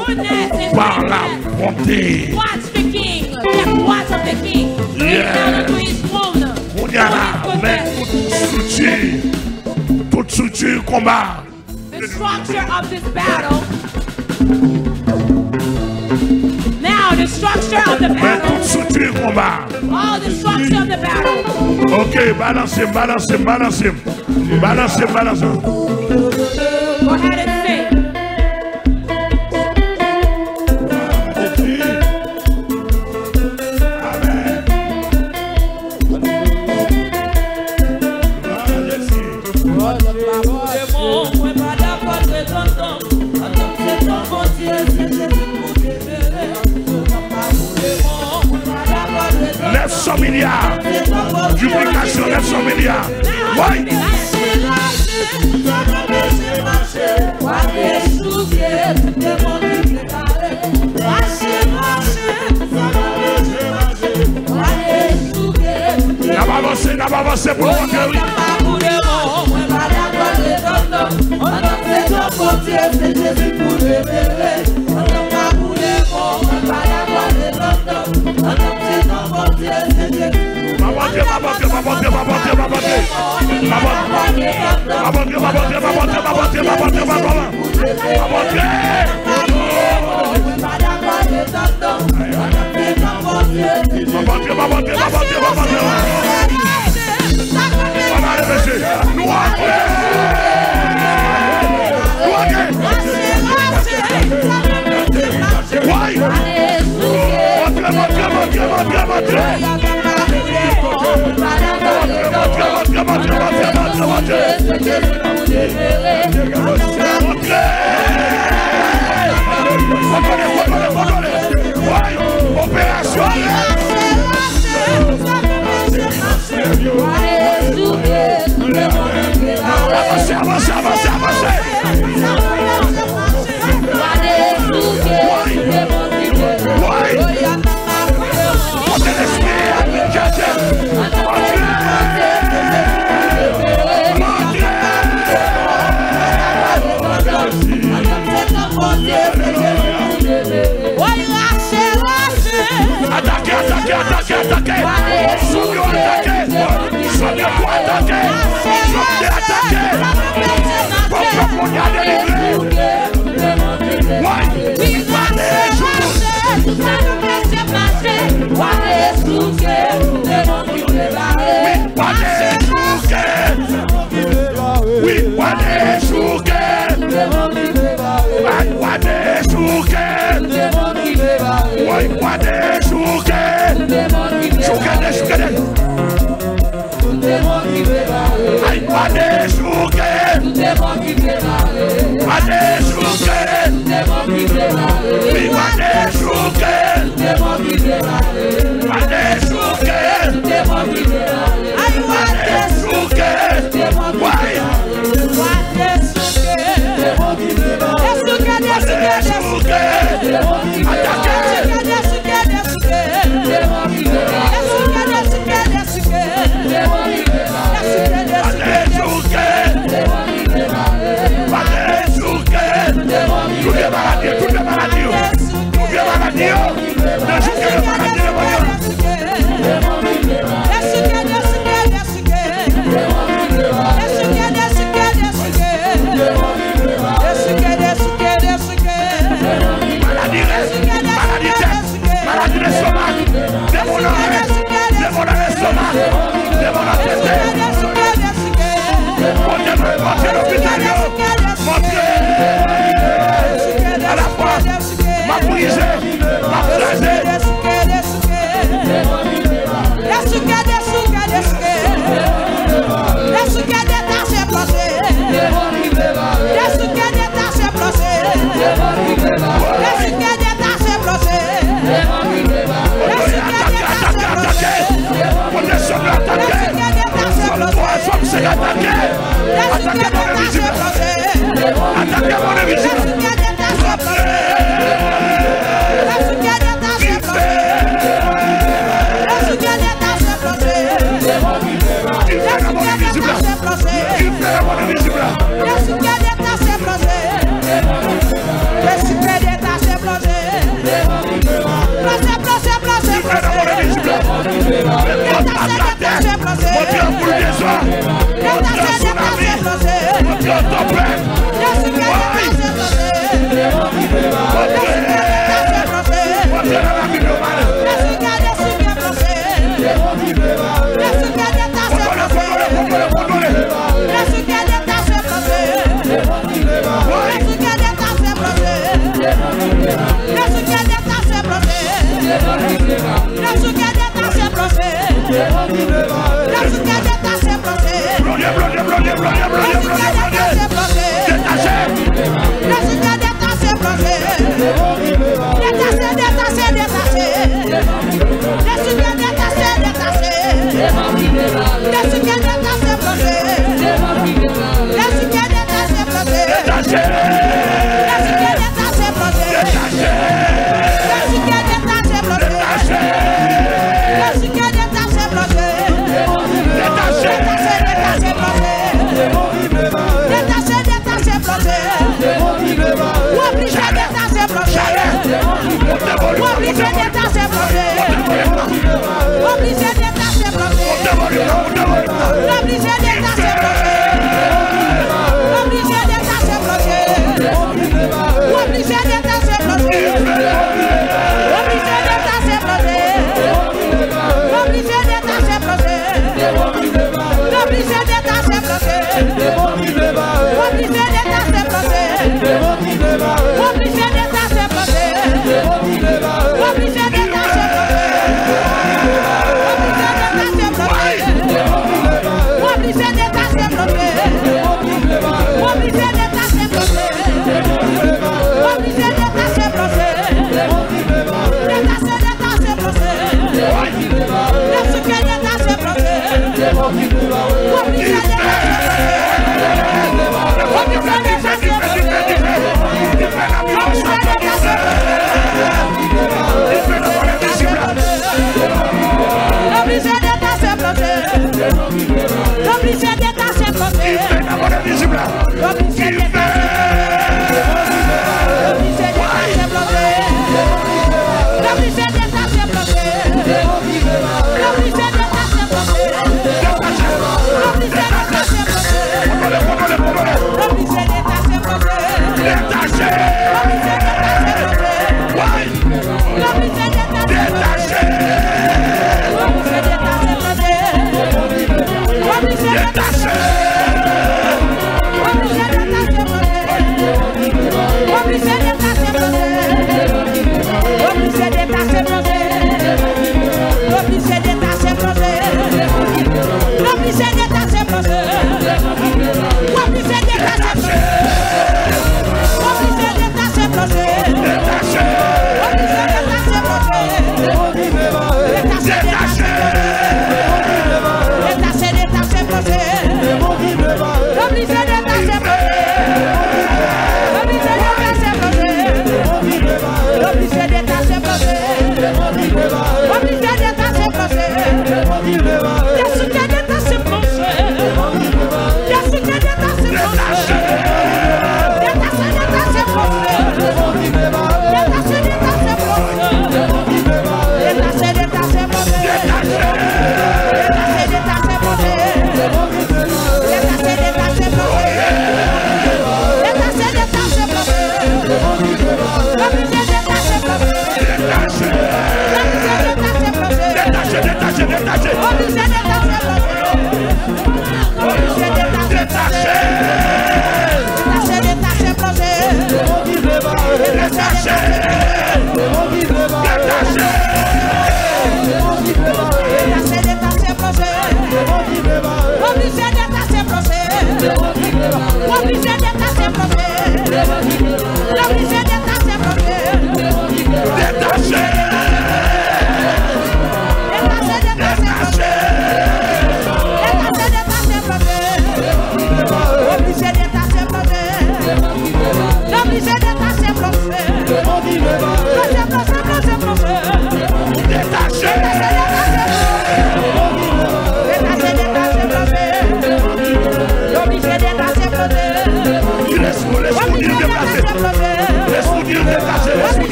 par la bonté. Watch the king. Kept watch of the king. Lean down unto his throne. Kounye a la, men tout strikti, tout strikti konba. The structure of this battle. Now, the structure of the battle. Men tout strikti konba. All the structure of the battle. Ok, balanse m, balanse m, balanse m. Balanse, balanse. Go ahead and sing. Nèf san milya. Diplikasyon nèf san milya. Woy! N ap avanse, n ap avanse pou nou rantre, wi. Nou antre! Nou antre! Nou antre! Demon nan tete. Bondye, Bondye lopital yo. Bondye. Alafwa, m ap brize, m ap kraze. Dechouke, dechouke, dechouke. Dechouke, dechouke, dechouke. Dechouke, detase, plonje. Dechouke, detase, plonje. Dechouke, detase, plonje. Dechouke, detase, plonje. Dechouke, detase, plonje. Dechouke, detase, plonje. Atake mòn envizib la. Dechouke, detase, plonje. Dechouke, detase, plonje. Dechouke, detase, plonje. Dife nan mòn envizib la. Dife nan mòn envizib la. Dechouke, detase, plonje. Dechouke, detase, plonje. Plonje, plonje, plonje, plonje. Dife nan mòn envizib la. Dechouke, detase, plonje. Monte anboul dezwa. Monte an tsunami. Monte an tanpèt. Woy! Monte! Monte nan lavi nou ale. Kontwole, kontwole, kontwole, kontwole. Woy! Dechouke, detase, plonje. Dechouke, detase, plonje. Dechouke, detase, plonje. Dechouke, detase, plonje. Plonje, plonje, plonje, plonje, plonje, plonje, plonje. Dechouke, detase, plonje. Dechouke, detase, plonje. Detase, detase, detase. Dechouke, detase, detase. Dechouke, detase, plonje. Dechouke, detase, plonje. Dechouke, detase, plonje. Dechouke, detase, plonje. Dechouke, detase, plonje. Dechouke, detase, plonje. Dechouke, detase, plonje. Ou oblije detache, plonje. Ou oblije detache, plonje. Ou oblije detache, plonje. Ou oblije detache, plonje. Ou oblije detache, plonje. Ou oblije detache, plonje. Ou oblije detache, plonje. Ou oblije detache, plonje. Ou oblije detache, plonje. Ou oblije detache, plonje. Ou oblije detache, plonje. Ou oblije detache, plonje. Ou oblije detache, plonje. Ou oblije detache, plonje. Ou oblije detache, plonje. Ou oblije detache, plonje. Detache, detache, plonje. Dechouke, detache, plonje. Ou oblije detache, plonje. Ou oblije detache, plonje. Ou oblije detache, plonje. Ou oblije detache, plonje. Ou oblije detache, plonje. Detache! Detache!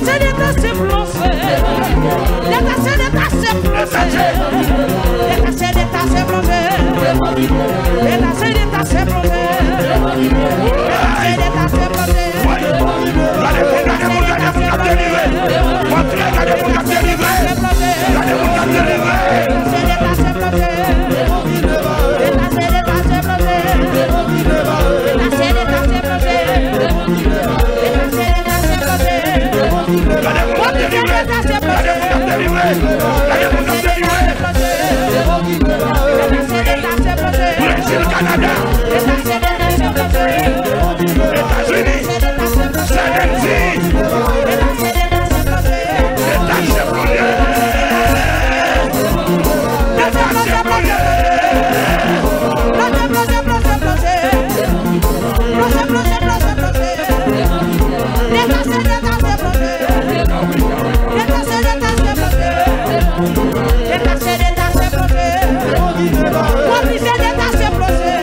Détaché, détaché, plongé. Détaché, détaché, plongé. Détaché, détaché, plongé. Détaché, détaché, plongé. Détaché, détaché, plongé. Gade moun, gade moun, gade moun k ap delivre. Montre, gade moun k ap delivre. Gade moun k ap delivre. Détaché, détaché, plongé. Détaché, détaché, plongé. Détaché, détaché, plongé. Gade moun k ap delivre. Gade moun k ap delivre. Gade moun k ap delivre. Brezil, Kanada, Etazini, Sendomeng, detache plonje. Detache plonje. Detache, detache, plonje. Detache, detache, plonje. Detache, detache, plonje. W oblije detache, plonje.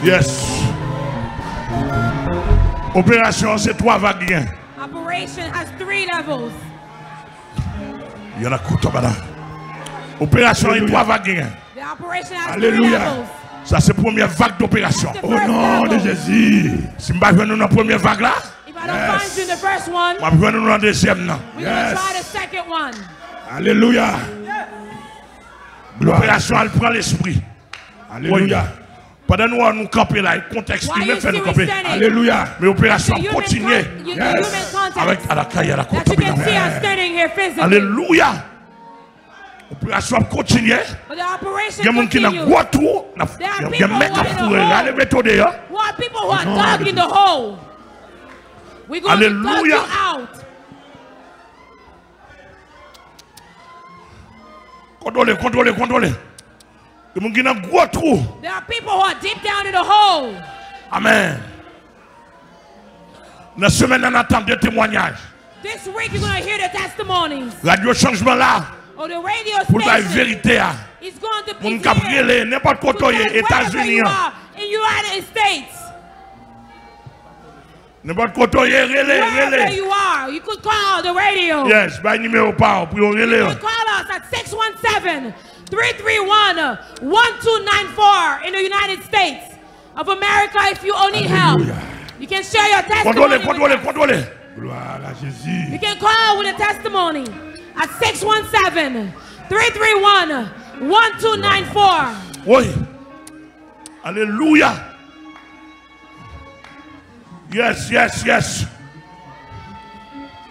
Yes. Operasyon an se twa vag li gen. Operation has three levels. Y'en a kout bana. Operasyon an twa vag li gen. The operation has three levels. Sa se premye vag doperasyon. That's the first level. O non de Jezi. Si m pa jwenn nou nan premye vag la, If I don't find you in the first one, m ap jwenn nou nan dezyèm nan. We're gonna try the second one. Alelouya. Operasyon al pran lespri. Alelouya. Pandan nou, nou kanpe la, e kontèks imen fè nou kanpe. Alelouya. Men operasyon ap kontinye. Avèk alakay, alakotobi nan. Alelouya. Operasyon ap kontinye. Gen moun ki nan gwo twou. Gen men k ap foure, rale met yo deyò. Alelouya. Kontwole, kontwole, kontwole. Gen moun ki nan gwo twou. There are people who are deep down in the hole. Amen. Nan semèn nan, n ap tande temwayaj. This week you're gonna hear the testimonies. Radyo Chanjman la, oh, the radio station, pou l bay verite a. Is going to be here. Moun k ap rele, nenpòt kote w ye, Etazini an. Wherever you are in United States. Nenpòt kote w ye, rele, rele. Wherever you are, you could call the radio. Yes, bay nimewo pa w pou yo rele. You can call us at six one seven, three three one, one two nine four in the United States of America if you need help. Alelouya. You can share your testimony with us. Kontwole, kontwole, kontwole. Gloire à Jésus. You can call with a testimony at six one seven, three three one, one two nine four. Wi. Alelouya. Yes, yes, yes.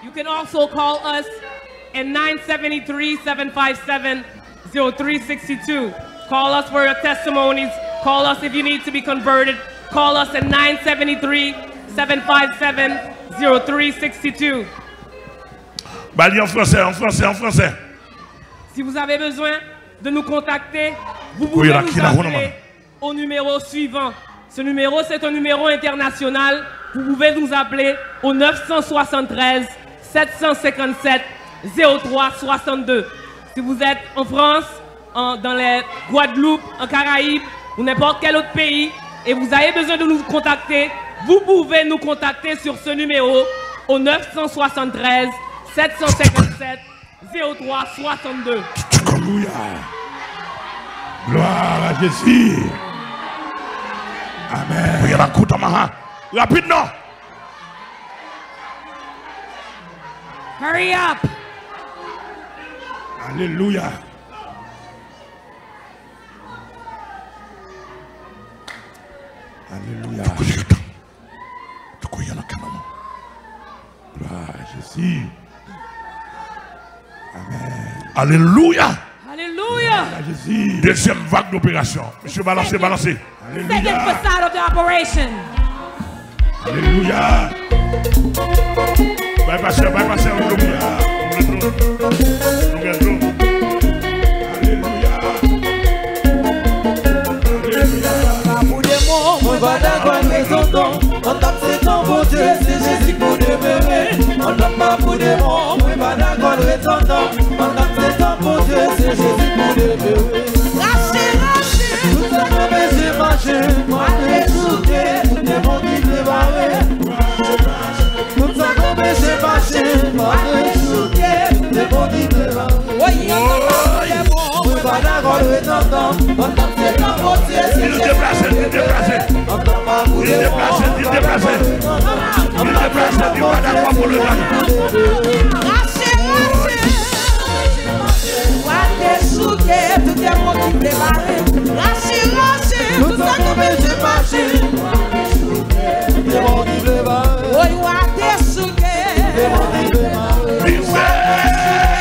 You can also call us at nine seven three, seven five seven, zero three six two. Call us for your testimonies. Call us if you need to be converted. Call us at nine seven three, seven five seven, zero three six two. Ba li an fransè, an fransè, an fransè. Si vous avez besoin de nous contacter, vous pouvez nous appeler au numéro suivant. Ce numéro, c'est un numéro international. Vous pouvez nous appeler au neuf cent soixante-treize, sept cent cinquante-sept, zéro trois soixante-deux. Si vous êtes en France, en, dans les Guadeloupe, en Caraïbes ou n'importe quel autre pays et vous avez besoin de nous contacter, vous pouvez nous contacter sur ce numéro au neuf cent soixante-treize, sept cent cinquante-sept, zéro trois soixante-deux. Alelouya. Gloire à Jésus. Amen. Rapid non. Hurry up. Alelouya. Alelouya. Gloire à Jésus. Amen. Alelouya. Alelouya. Dezyèm vag doperasyon. Mesye, balanse, balanse. Second facade of the operation. Alelouya. Bay pastè, bay pastè, alelouya. Nou gen dlo. Nou gen dlo. Alelouya. Alelouya. Pa pou demon, mwen pa dakò al ret andan. An tap se tan Bondye, se Jezi k pou demere. An tap pa pou demon, mwen pa dakò al ret andan. An tap se tan Bondye, se Jezi k pou demere. Rache, rache. Tout sa k anpeche mache, mare chouke, tout demon ki vle bare. Tout sa k anpeche mache, mare chouke, tout demon ki vle bare. Woy, an tap pa pou demon, mwen pa dakò al ret andan. An tap se tan Bondye, se Jezi k pou demere. An tap pa pou demon, mwen pa dakò al ret andan. An tap se tan Bondye, se Jezi k pou demere. Rache, rache. Wa te chouke, tout demon ki vle bare. Rache, rache, tout sa k anpeche mache. Demon ki vle bare. Woy, wa te chouke. Demon ki vle bare. Mizè!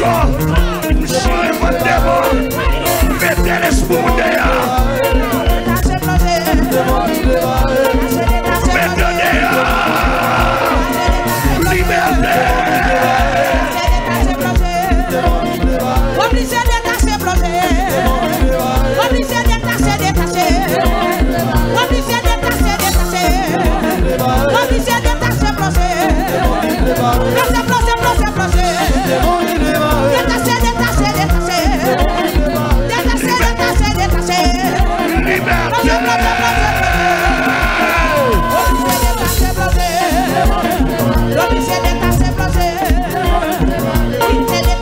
Oh, m chire vòt demon. Mete lespri w deyò. Mete w deyò. Libète. Oblije detase, plonje. Oblije detase, detase. Oblije detase, detase. Oblije detase, plonje. Plonje, plonje, plonje, plonje. Detase, detase, detase. Detase, detase, detase. Libète. Plonje, plonje, plonje, plonje. Oblije detase, plonje. Oblije detase,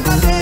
plonje.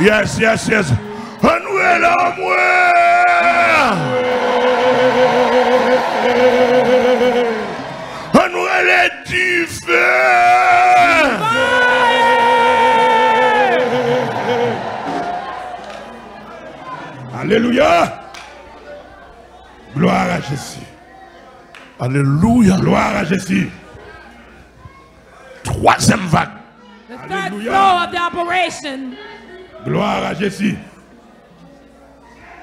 Yes, yes, yes. Ann rele anmwe. Ann rele dife. Alelouya. Gloire à Jésus. Alelouya. Gloire à Jésus. Twazyèm vag. The third flow of the operation. Gloire à Jésus.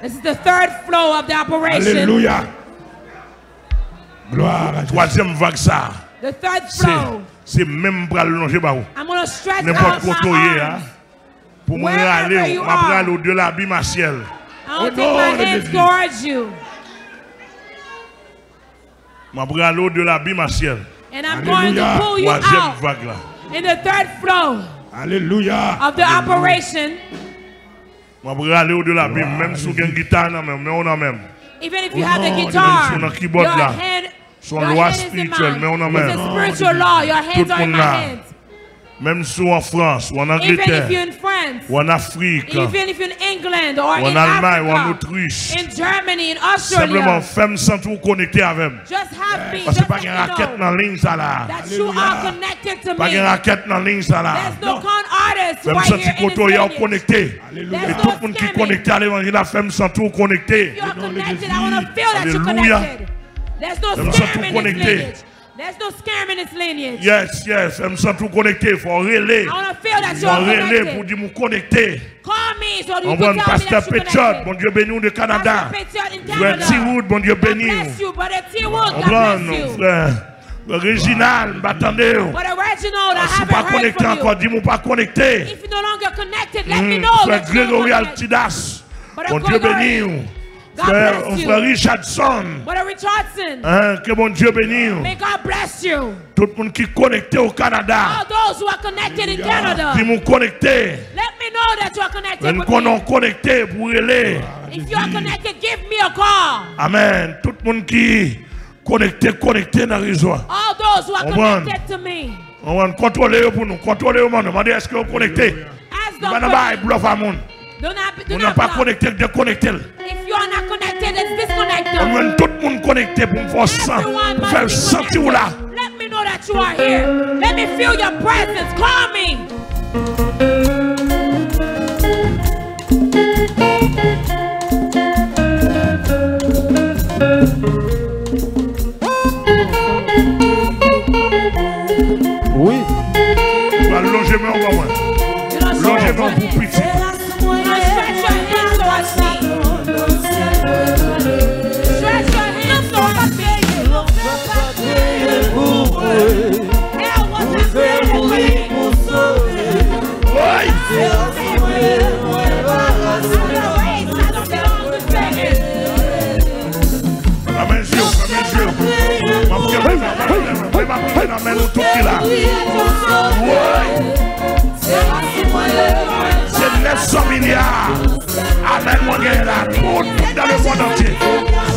This is the third flow of the operation. Alelouya. Gloire à Jésus. Twazyèm vag sa. The third flow. Se menm m pral lonje ba ou. I'm gonna stretch out my arms. Nenpòt kote w ye a, pou mwen rale w, m ap rale w de labim a syèl. I will take my hands towards you. M ap rale w de labim a syèl. And I'm going to pull you out. Twazyèm vag la. In the third flow of the operation. M ap rale w de labim, menm si w gen gita nan men w, men w nan men m. Even if you have the guitar, your hand, your hand is in mine. It's a spiritual law. Your hands are in my hands. Menm si w an Frans, ou an Angletè, ou an Afrik, ou an Almay, ou an Otrich, senpleman fè m santi w konekte avè m. Paske pa gen rakèt nan liy sa la. Pa gen rakèt nan liy sa la. Fè m santi kote w ye a w konekte. E tout moun ki konekte a levanjil la, fè m santi w konekte. Alelouya. Fè m santi w konekte. There's no scam in this lineage. Yes, yes. Fè m santi w konekte. Fò w rele. I wanna feel that you are connected. Fò w rele pou di m ou konekte. Call me so you can tell me that you connected. Anprann Pastè Petchot, Bondye beni w de Kanada. Pastor Petchot in Canada. Frè Tiwood, Bondye beni w. God bless you, Brother Tiwood. God bless you. Anprann, frè, frè Reginald, m pa tande w. Brother Reginald, I haven't heard from you. Si w pa konekte ankò, di m ou pa konekte. If you're no longer connected, let me know that you're connected. Frè Gregory Altidas, Bondye beni w. God bless you. Frè, frè Richardson. Brother Richardson. Hein, ke Bondye beni w. May God bless you. Tout moun ki konekte o Kanada. All those who are connected in Canada. Di m ou konekte. Let me know that you are connected with me. Mwen konnen w konekte pou rele. If you are connected, give me a call. Amen. Tout moun ki konekte, konekte nan rezo a. All those who are connected to me. Konprann? Kontwole yo pou nou. Kontwole yo, mande, mande èske yo konekte. Ask them for me. Nou pa nan bagay blòf a moun. Do not, do not block. Moun nan pa konekte, dekonekte l. If you are not connected, let's disconnect them. Mwen jwenn tout moun konekte pou m fè w san-, fè w santi w la. Everyone must be connected. Let me know that you are here. Let me feel your presence. Call me. Wi. Ou pral lonje men w ban mwen. Lonje men w pou piti. Stretch your hands towards me. Stretch your hands towards me. Hell was not created for you. Woy! Fèmen je w, fèmen je w. M ap kenbe nan men nou, m ap kenbe nan men nou tout ki la. Woy! Se nèf san milya. Amèn, mwen genyen la. Tout, tout dans le monde entier.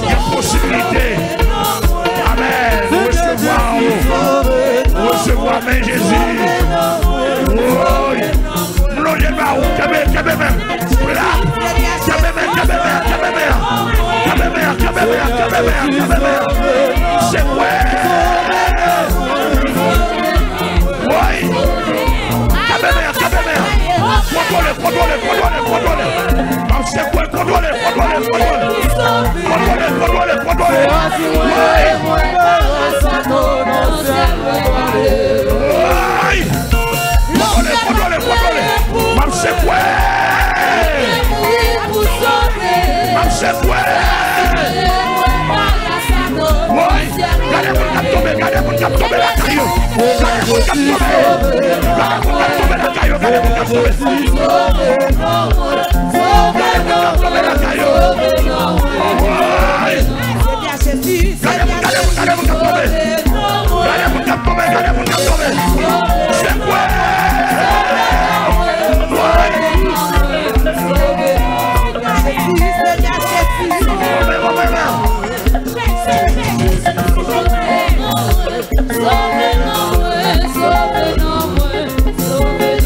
Gen posibilite. Amèn. Resevwa w. Resevwa men Jezi. Woy. M lonje ba ou. Kenbe, kenbe men m. Kenbe men, kenbe men, kenbe men. Kenbe men, kenbe men, kenbe men, kenbe men. Sekwe. Woy. Kenbe men, kenbe men. Kontwole, kontwole, kontwole, kontwole. M ap sekwe, kontwole, kontwole, kontwole. Kontwole, kontwole, kontwole. Woy. Woy. Kontwole, kontwole, kontwole. M ap sekwe. M ap sekwe. Woy. Gade moun k ap tonbe, gade moun k ap tonbe lakay yo. Gade moun k ap tonbe. Gade moun k ap tonbe lakay yo, gade moun k ap tonbe. Gade moun k ap tonbe lakay yo. Woy. Gade moun, gade moun, gade moun k ap tonbe. Gade moun k ap tonbe, gade moun k ap tonbe. Sekwe. Woy. Sove, sove, sove.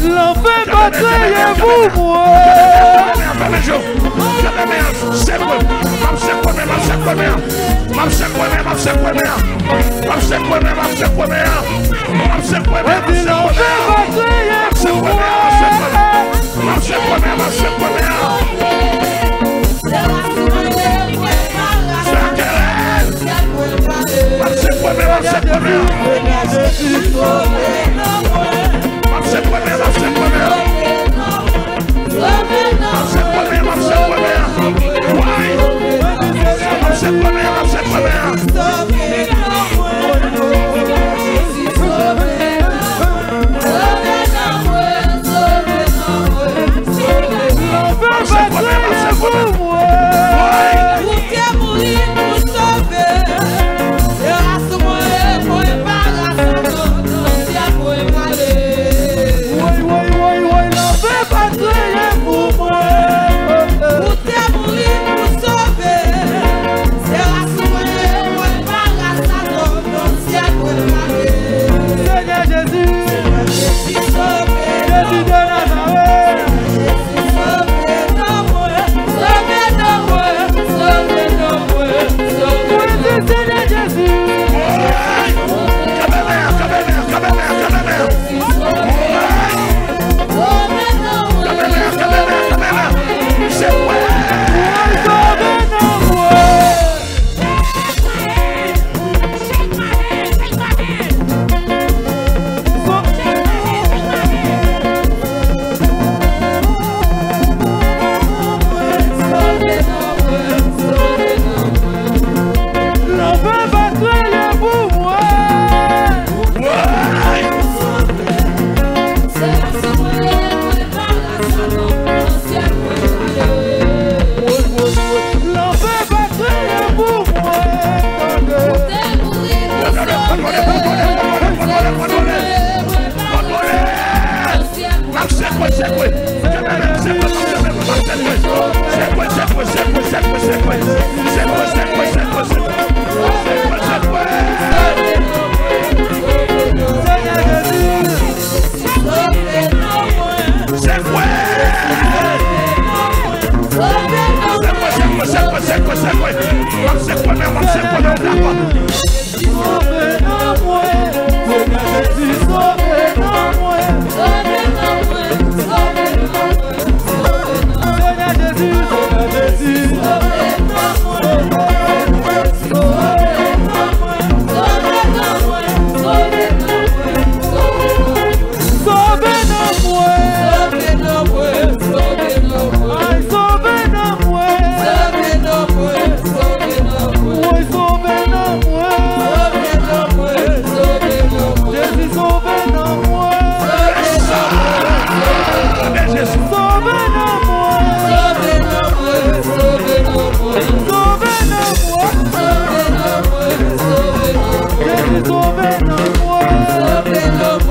Lanfè pa kreye Kenbe men an, kenbe men an, kenbe men an, kenbe men an, kenbe men an, sekwe. M ap sekwe men, m ap sekwe men an. M ap sekwe men, m ap sekwe men an. M ap sekwe men, m ap sekwe men an. M ap sekwe men, m ap sekwe men an. M ap sekwe men, m ap sekwe men an. M ap sekwe men, m ap sekwe men an. Sa kere. M ap sekwe men, m ap sekwe men. M ap sekwe men, m ap sekwe men. M ap sekwe men, m ap sekwe men. Woy! M ap sekwe men, m ap sekwe men. M ap sekwe men, m ap sekwe men. Woy! Ou te mouri pou sove. Se ras mwen e mwen pa ras azotan syèl mwen prale. Woy, woy, woy, woy, lanfè pa kreye pou mwen. Ou te mouri pou sove. Se ras mwen e mwen pa ras azotan syèl mwen prale. Senyè Jezi. Senyè Jezi, sove. Jezi de Nazarèt. N ap sekwe, sekwe. Kenbe men, sekwe, sekwe, sekwe, sekwe. Sekwe, sekwe, sekwe, sekwe, sekwe. Sekwe, sekwe, sekwe, sekwe. Sekwe, sekwe. Sekwe. Sekwe, sekwe, sekwe, sekwe, sekwe. M ap sekwe men, m ap sekwe men, w dakò. Sove nan mwen, Senyè Jezi, sove nan mwen. Sove nan mwen, sove nan mwen, sove nan mwen. Senyè Jezi, Senyè Jezi, sove nan mwen. Sove nan mwen, sove nan mwen, sove nan mwen. Sove nan mwen. Sove nan mwen, sove nan mwen. Ay, sove nan mwen. Sove nan mwen, sove nan mwen. Woy, sove nan mwen. Sove nan mwen, sove nan mwen. Jezi, sove nan mwen. Sove nan mwen. Sove nan mwen. Sove nan mwen, sove nan mwen. Sove nan mwen. Sove nan mwen, sove nan mwen. Jezi, sove nan mwen. Sove nan mwen, sove nan mwen. Sove nan mwen.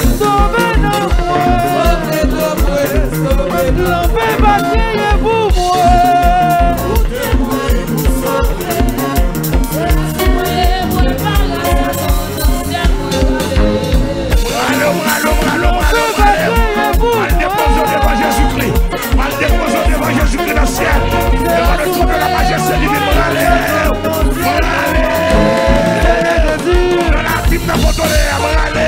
Sove nan mwen, sove nan mwen. Lanfè pa kreye pou mwen. Ou te mouri pou sove. Se ras mwen, mwen pa ras azotan syèl mwen prale. Prale, prale, prale, prale, prale. Al depoze w devan Jezikri. Al depoze w devan Jezikri nan syèl. Devan le trône de la majesté divine, prale. Prale. Nan lavi m nan kote w ye a, prale.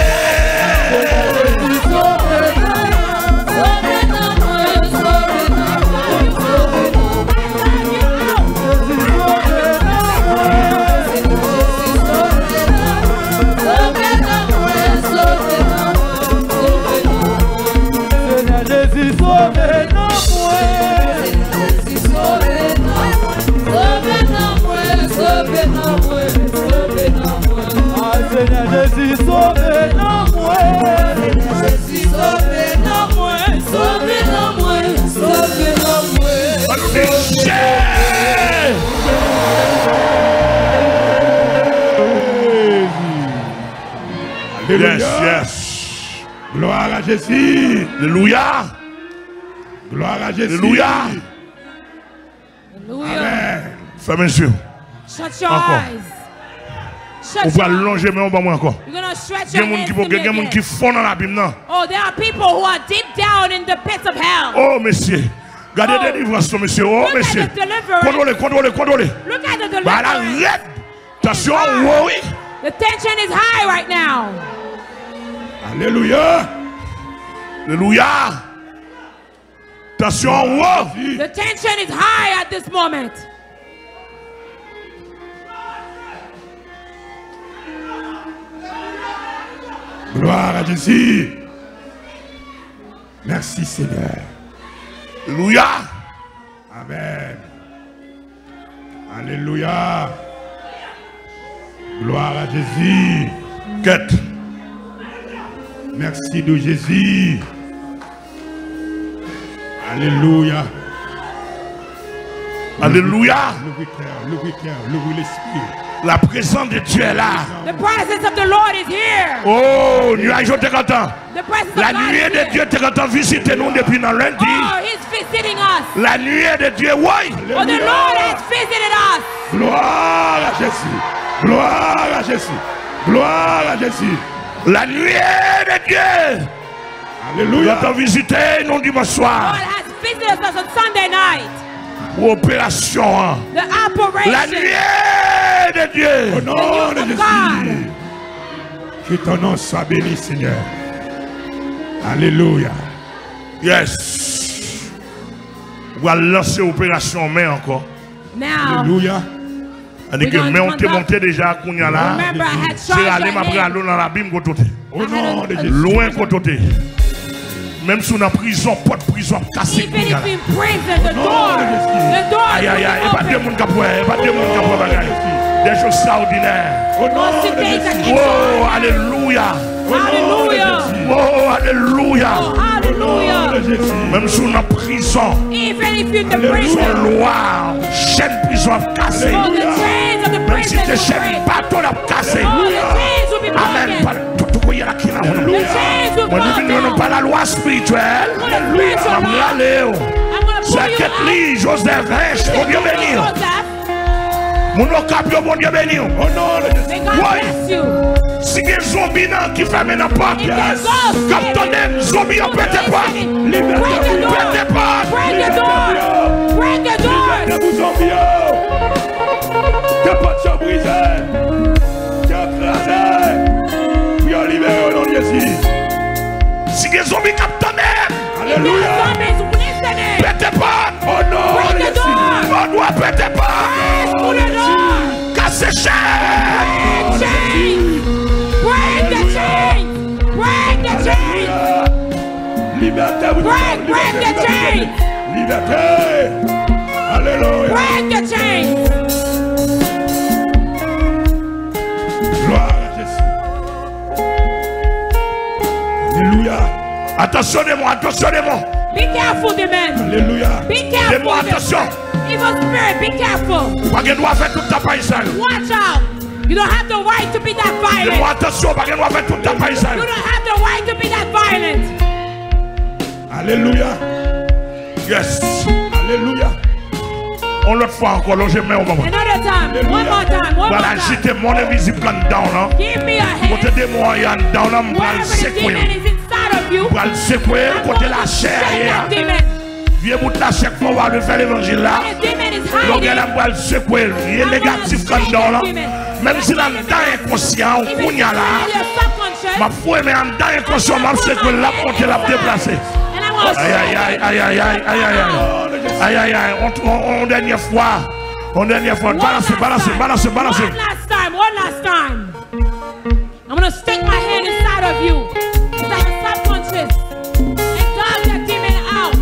Senyè Jezi, sove nan mwen. Jezi, sove nan mwen, sove nan mwen, sove nan mwen, sove nan mwen. Ay, Senyè Jezi, sove nan mwen. Senyè Jezi, sove nan mwen, sove nan mwen, sove nan mwen. Ann nou di, Jezi. Alelouya. Yes, yes. Gloire à Jésus. Alelouya. Gloire à Jésus. Alelouya. Alelouya. Amen. Fèmen je w. Shut your eyes. Ankò. Ou pral lonje men w ban mwen ankò. Gen moun ki gen moun ki fon nan labim nan. Oh, there are people who are deep down in the pits of hell. Oh, mesye. Gade delivrans non, mesye. Oh, mesye. Kontwole, kontwole, kontwole. Bagay la rèd. Tansyon an wo, wi. The tension is high right now. Alelouya. Alelouya. Tansyon an wo. The tension is high at this moment. Gloire à Jésus. Merci, Seigneur. Alelouya. Amen. Alelouya. Gloire à Jésus. Kèt. Merci de Jésus. Alelouya. Alelouya. Louvri kè, louvri kè, louvri lespri. La présence de Dieu est là. The presence of the Lord is here. Oh, nuage yo te kontan. La nuée de Dieu te kontan vizite nou depi nan lendi. Oh, he's visiting us. La nuée de Dieu, woy. Oh, the Lord has visited us. Gloire à Jésus. Gloire à Jésus. Gloire à Jésus. La nuée de Dieu. Alelouya. Kontan vizite nou dimanch swa. God has visited us on Sunday night. Pou operasyon an. The operation. La nuée de Dieu. Au nom de Jésus. Je t'annonce, sois béni, Seigneur. Alelouya. Yes. Ou pral lanse operasyon men ankò. Now, alelouya. Annik men w te monte deja kounye a la. Se rale m ap rale w nan labim kote w te. Lwen kote w te. Menm si w nan prizon, pòt prizon ap kase kounye a la. Ayayay, e pa de moun k ap wè, e pa de moun k ap wè bagay. Des choses extraordinaires. Oh, alelouya. Oh, alelouya. Menm si w nan prizon, prizon lwa, chèn prizon ap kase. Menm si se chèn bato l ap kase. Amèn. Tout kote la ki la. Mwen vin jwenn nou pa la lwa espirityèl. M ap rale w. Sè Ketly Joseph Hinch, Bondye beni w. Moun Okap yo, Bondye beni w. Woy! Si gen zonbi nan ki fèmen nan pòt, k ap tande m, zonbi yo pete pòt. Pete pòt. Libète pou zonbi yo. Ke pòt yo brize. Ke yo kraze. Pou yo libere o non de Jezi. Si gen zonbi k ap tande m. Alelouya. Pete pòt. O non de Jezi. O non, pete pòt. Kase chèn. Break the chains. Break the chains. Libète, wi. Break, break the chains. Libète. Alelouya. Break the chains. Gloire à Jésus. Alelouya. Atansyon demon, atansyon demon. Be careful, demon. Alelouya. Be careful. Demon, atansyon. Evil spirit, be careful. Ou pa gen dwa fè tout tapaj sa yo. Watch out. You don't have the right to be that violent. Demon, atansyon, ou pa gen dwa fè tout tapaj sa yo. You don't have the right to be that violent. Alelouya. Yes. Alelouya. Yon lòt fwa ankò, lonje men w ban mwen. Another time. One more time. One more time. Pral ajite mòn envizib k anndan w lan. Give me a hand. Kote demon an ye anndan w lan, m pral sekwe l. Wherever the demon is inside of you, m pral sekwe l kote lachè a ye a. Vye bout lachè k fè w pa vle fè levanjil la. Lè w gen la, m pral sekwe l. Vye negatif k anndan w lan. Menm si l anndan enkonsyan w kounye a la, m ap foure men anndan enkonsyan w, m ap sekwe l, l ap monte, l ap deplase. Ayayay, ayayay, ayayay. Ayayay, on, on, on dènyè fwa. On dènyè fwa. Balanse, balanse, balanse, balanse. One last time, one last time. I'm gonna stick my hand inside of you, inside the subconscious, and drive that demon out.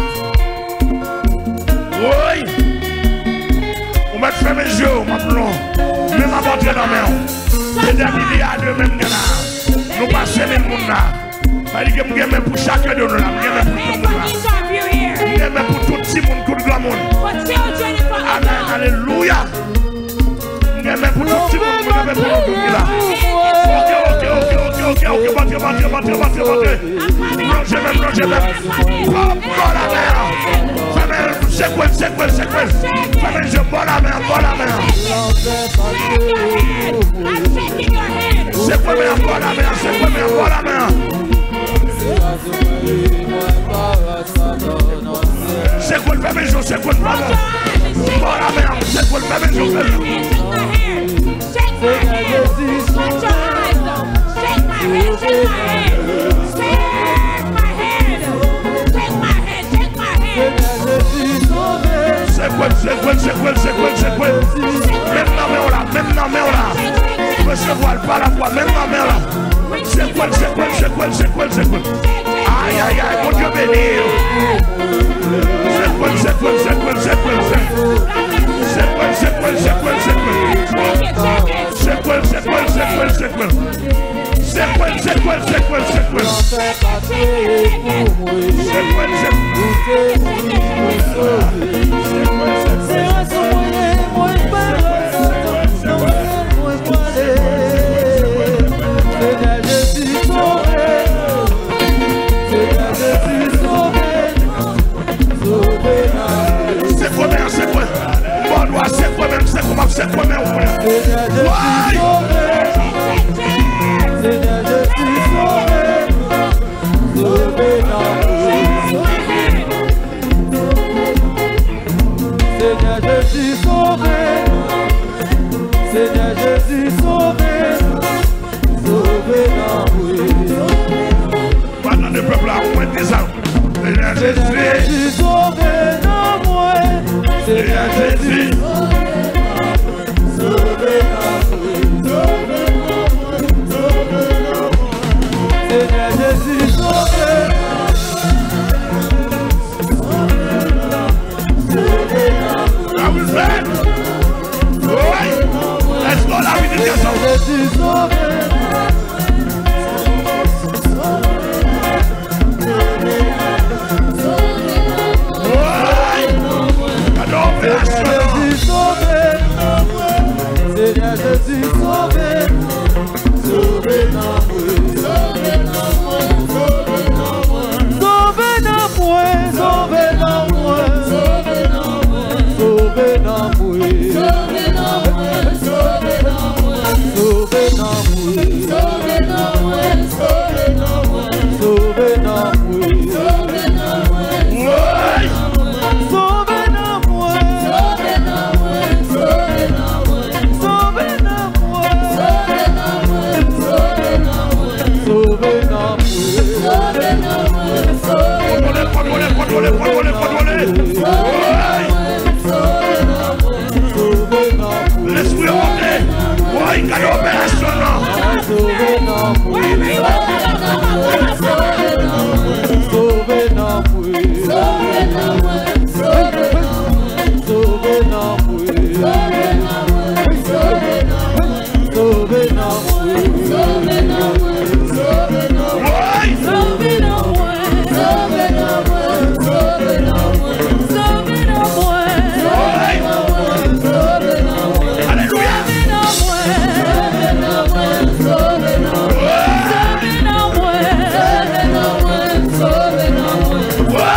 Woy! Ou mèt fèmen je w, m ap lon. Men m ap antre nan men w. Se de milye a de men m gen la. Nou pase mil moun la. Sa vle di ke m gen men pou chak de nou la. M gen men pou tout moun la. M gen men pou tout timoun, tout granmoun. Amèn. Alelouya. M gen men pou tout timoun, m gen men pou nou tout ki la. Ok, ok, ok, ok, ok, ok, ok, ok, ok, ok, ok, ok. Lonje men, lonje men. Pran, pran la men. Fèmen, sekwe l, Sekwe l, sekwe l. Fèmen je w, ba w lamen an, ba w lamen an. Sekwe men an, ba w lamen an, sekwe men an, ba w lamen an. Sekwe l, fèmen je w, sekwe l, ba w lamen an, sekwe l, fèmen je w, fèmen. Shake my hand, shake my hand, shake my hand, shake my hand, shake my hand, shake my hand, shake my hand. Sekwe l, sekwe l, sekwe l, sekwe l, sekwe l. Menm nan men w la, menm nan men w la. Resevwa l pa lafwa, menm nan men w la. Sekwe l, sekwe l, sekwe l, sekwe l, sekwe l. Ay, ay, ay, Bondye beni w. Sekwe l, sekwe l, sekwe l, sekwe l, sekwe l. Sekwe l, sekwe l, sekwe l, sekwe l. Sekwe l, sekwe l, sekwe l, sekwe l. Sekwe l, sekwe l, sekwe l, sekwe l. Sekwe l, sekwe l. Sekwe men an, sekwe. Bò dwat, sekwe men, sekwe m ap sekwe men w kounye a. Woy! Senyè Jezi, sove m. Senyè Jezi, sove m. Sove nanm mwen. Pran nan de pèp la, ou mwen di sa. Senyè Jezi, sove nanm mwen. Senyè Jezi, sove nanm mwen. Senyè Jezi, sove nanm mwen. Let's go, la minute, let's go. Senyè Jezi, sove m. Senyè Jezi, sove m. Sove nanm mwen, sove nanm mwen, sove nanm mwen. Sove nanm mwen, sove nanm mwen, sove nanm mwen. Sove nanm mwen, sove nanm mwen, sove nanm mwen. Sove nanm mwen, sove nanm mwen, sove nanm mwen. Sove nanm mwen, sove nanm mwen, sove nanm mwen. Sove nanm mwen, sove nanm mwen, sove nanm mwen. Sove nanm mwen, sove nanm mwen, sove nanm mwen. Sove nanm mwen, sove nanm mwen, sove nanm mwen. Kontwole, kontwole, kontwole, kontwole, kontwole. Woy! Lespri yo monte. Woy, gade operasyon nan. Sove nanm mwen. Sove nanm mwen. Sove nanm mwen. Sove nanm mwen. Sove nanm mwen. Sove nanm mwen. Sove nanm mwen. Sove nanm mwen. Sove nanm mwen. Sove nanm mwen. Sove nanm mwen. Sove nanm mwen. Sove nanm mwen. Sove nanm mwen. Alelouya. Sove nanm mwen. Sove nanm mwen. Sove nanm mwen. Sove nanm mwen. Sove nanm mwen. Sove nanm mwen. Sove nanm mwen. Sove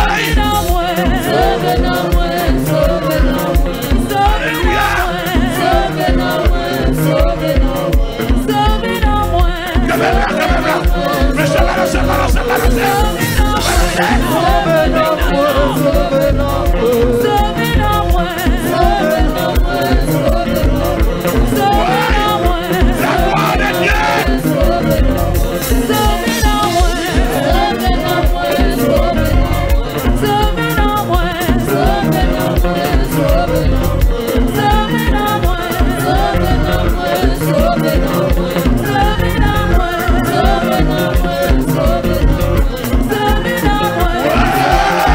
nanm mwen. Sove nanm mwen. Alelouya. Sove nanm mwen, sove nanm mwen. Sove nanm mwen. Kanpe la, kanpe la. Mesye, balanse, balanse, balanse. Sove nanm mwen, sove nanm mwen, sove nanm mwen. Sove nanm mwen, sove nanm mwen, sove nanm mwen. Sove nanm mwen. La gloire de Dieu. Sove nanm mwen, sove nanm mwen, sove nanm mwen, sove nanm mwen. Sove nanm mwen, sove nanm mwen, sove nanm mwen. Sove nanm mwen, sove nanm mwen, sove nanm mwen. Sove nanm mwen, sove nanm mwen, sove nanm mwen. Sove nanm mwen.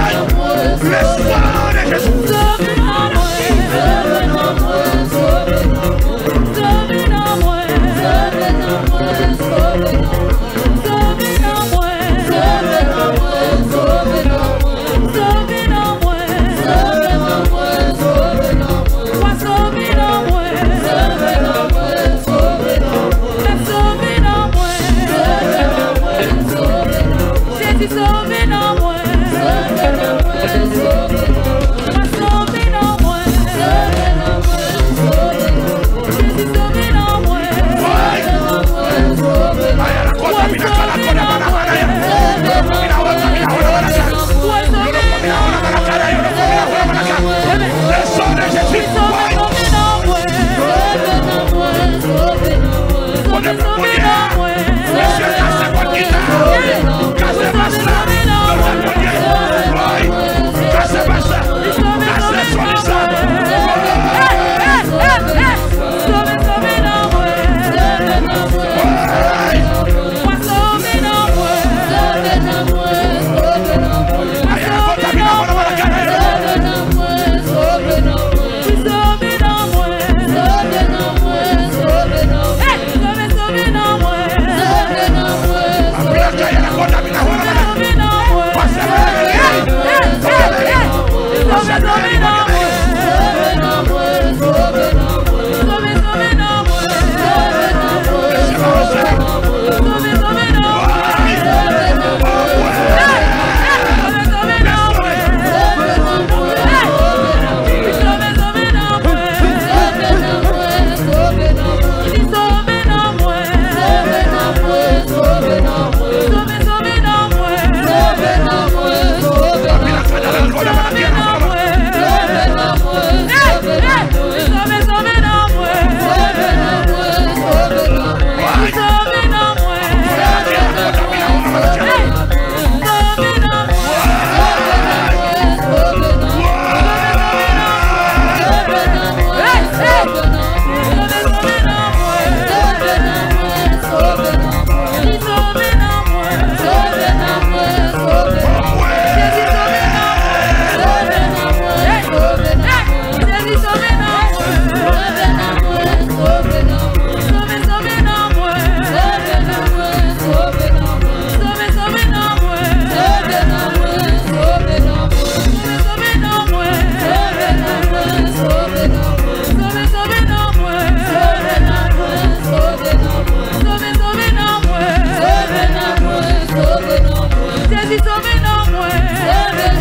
Jezi, sove nanm mwen. Sove nanm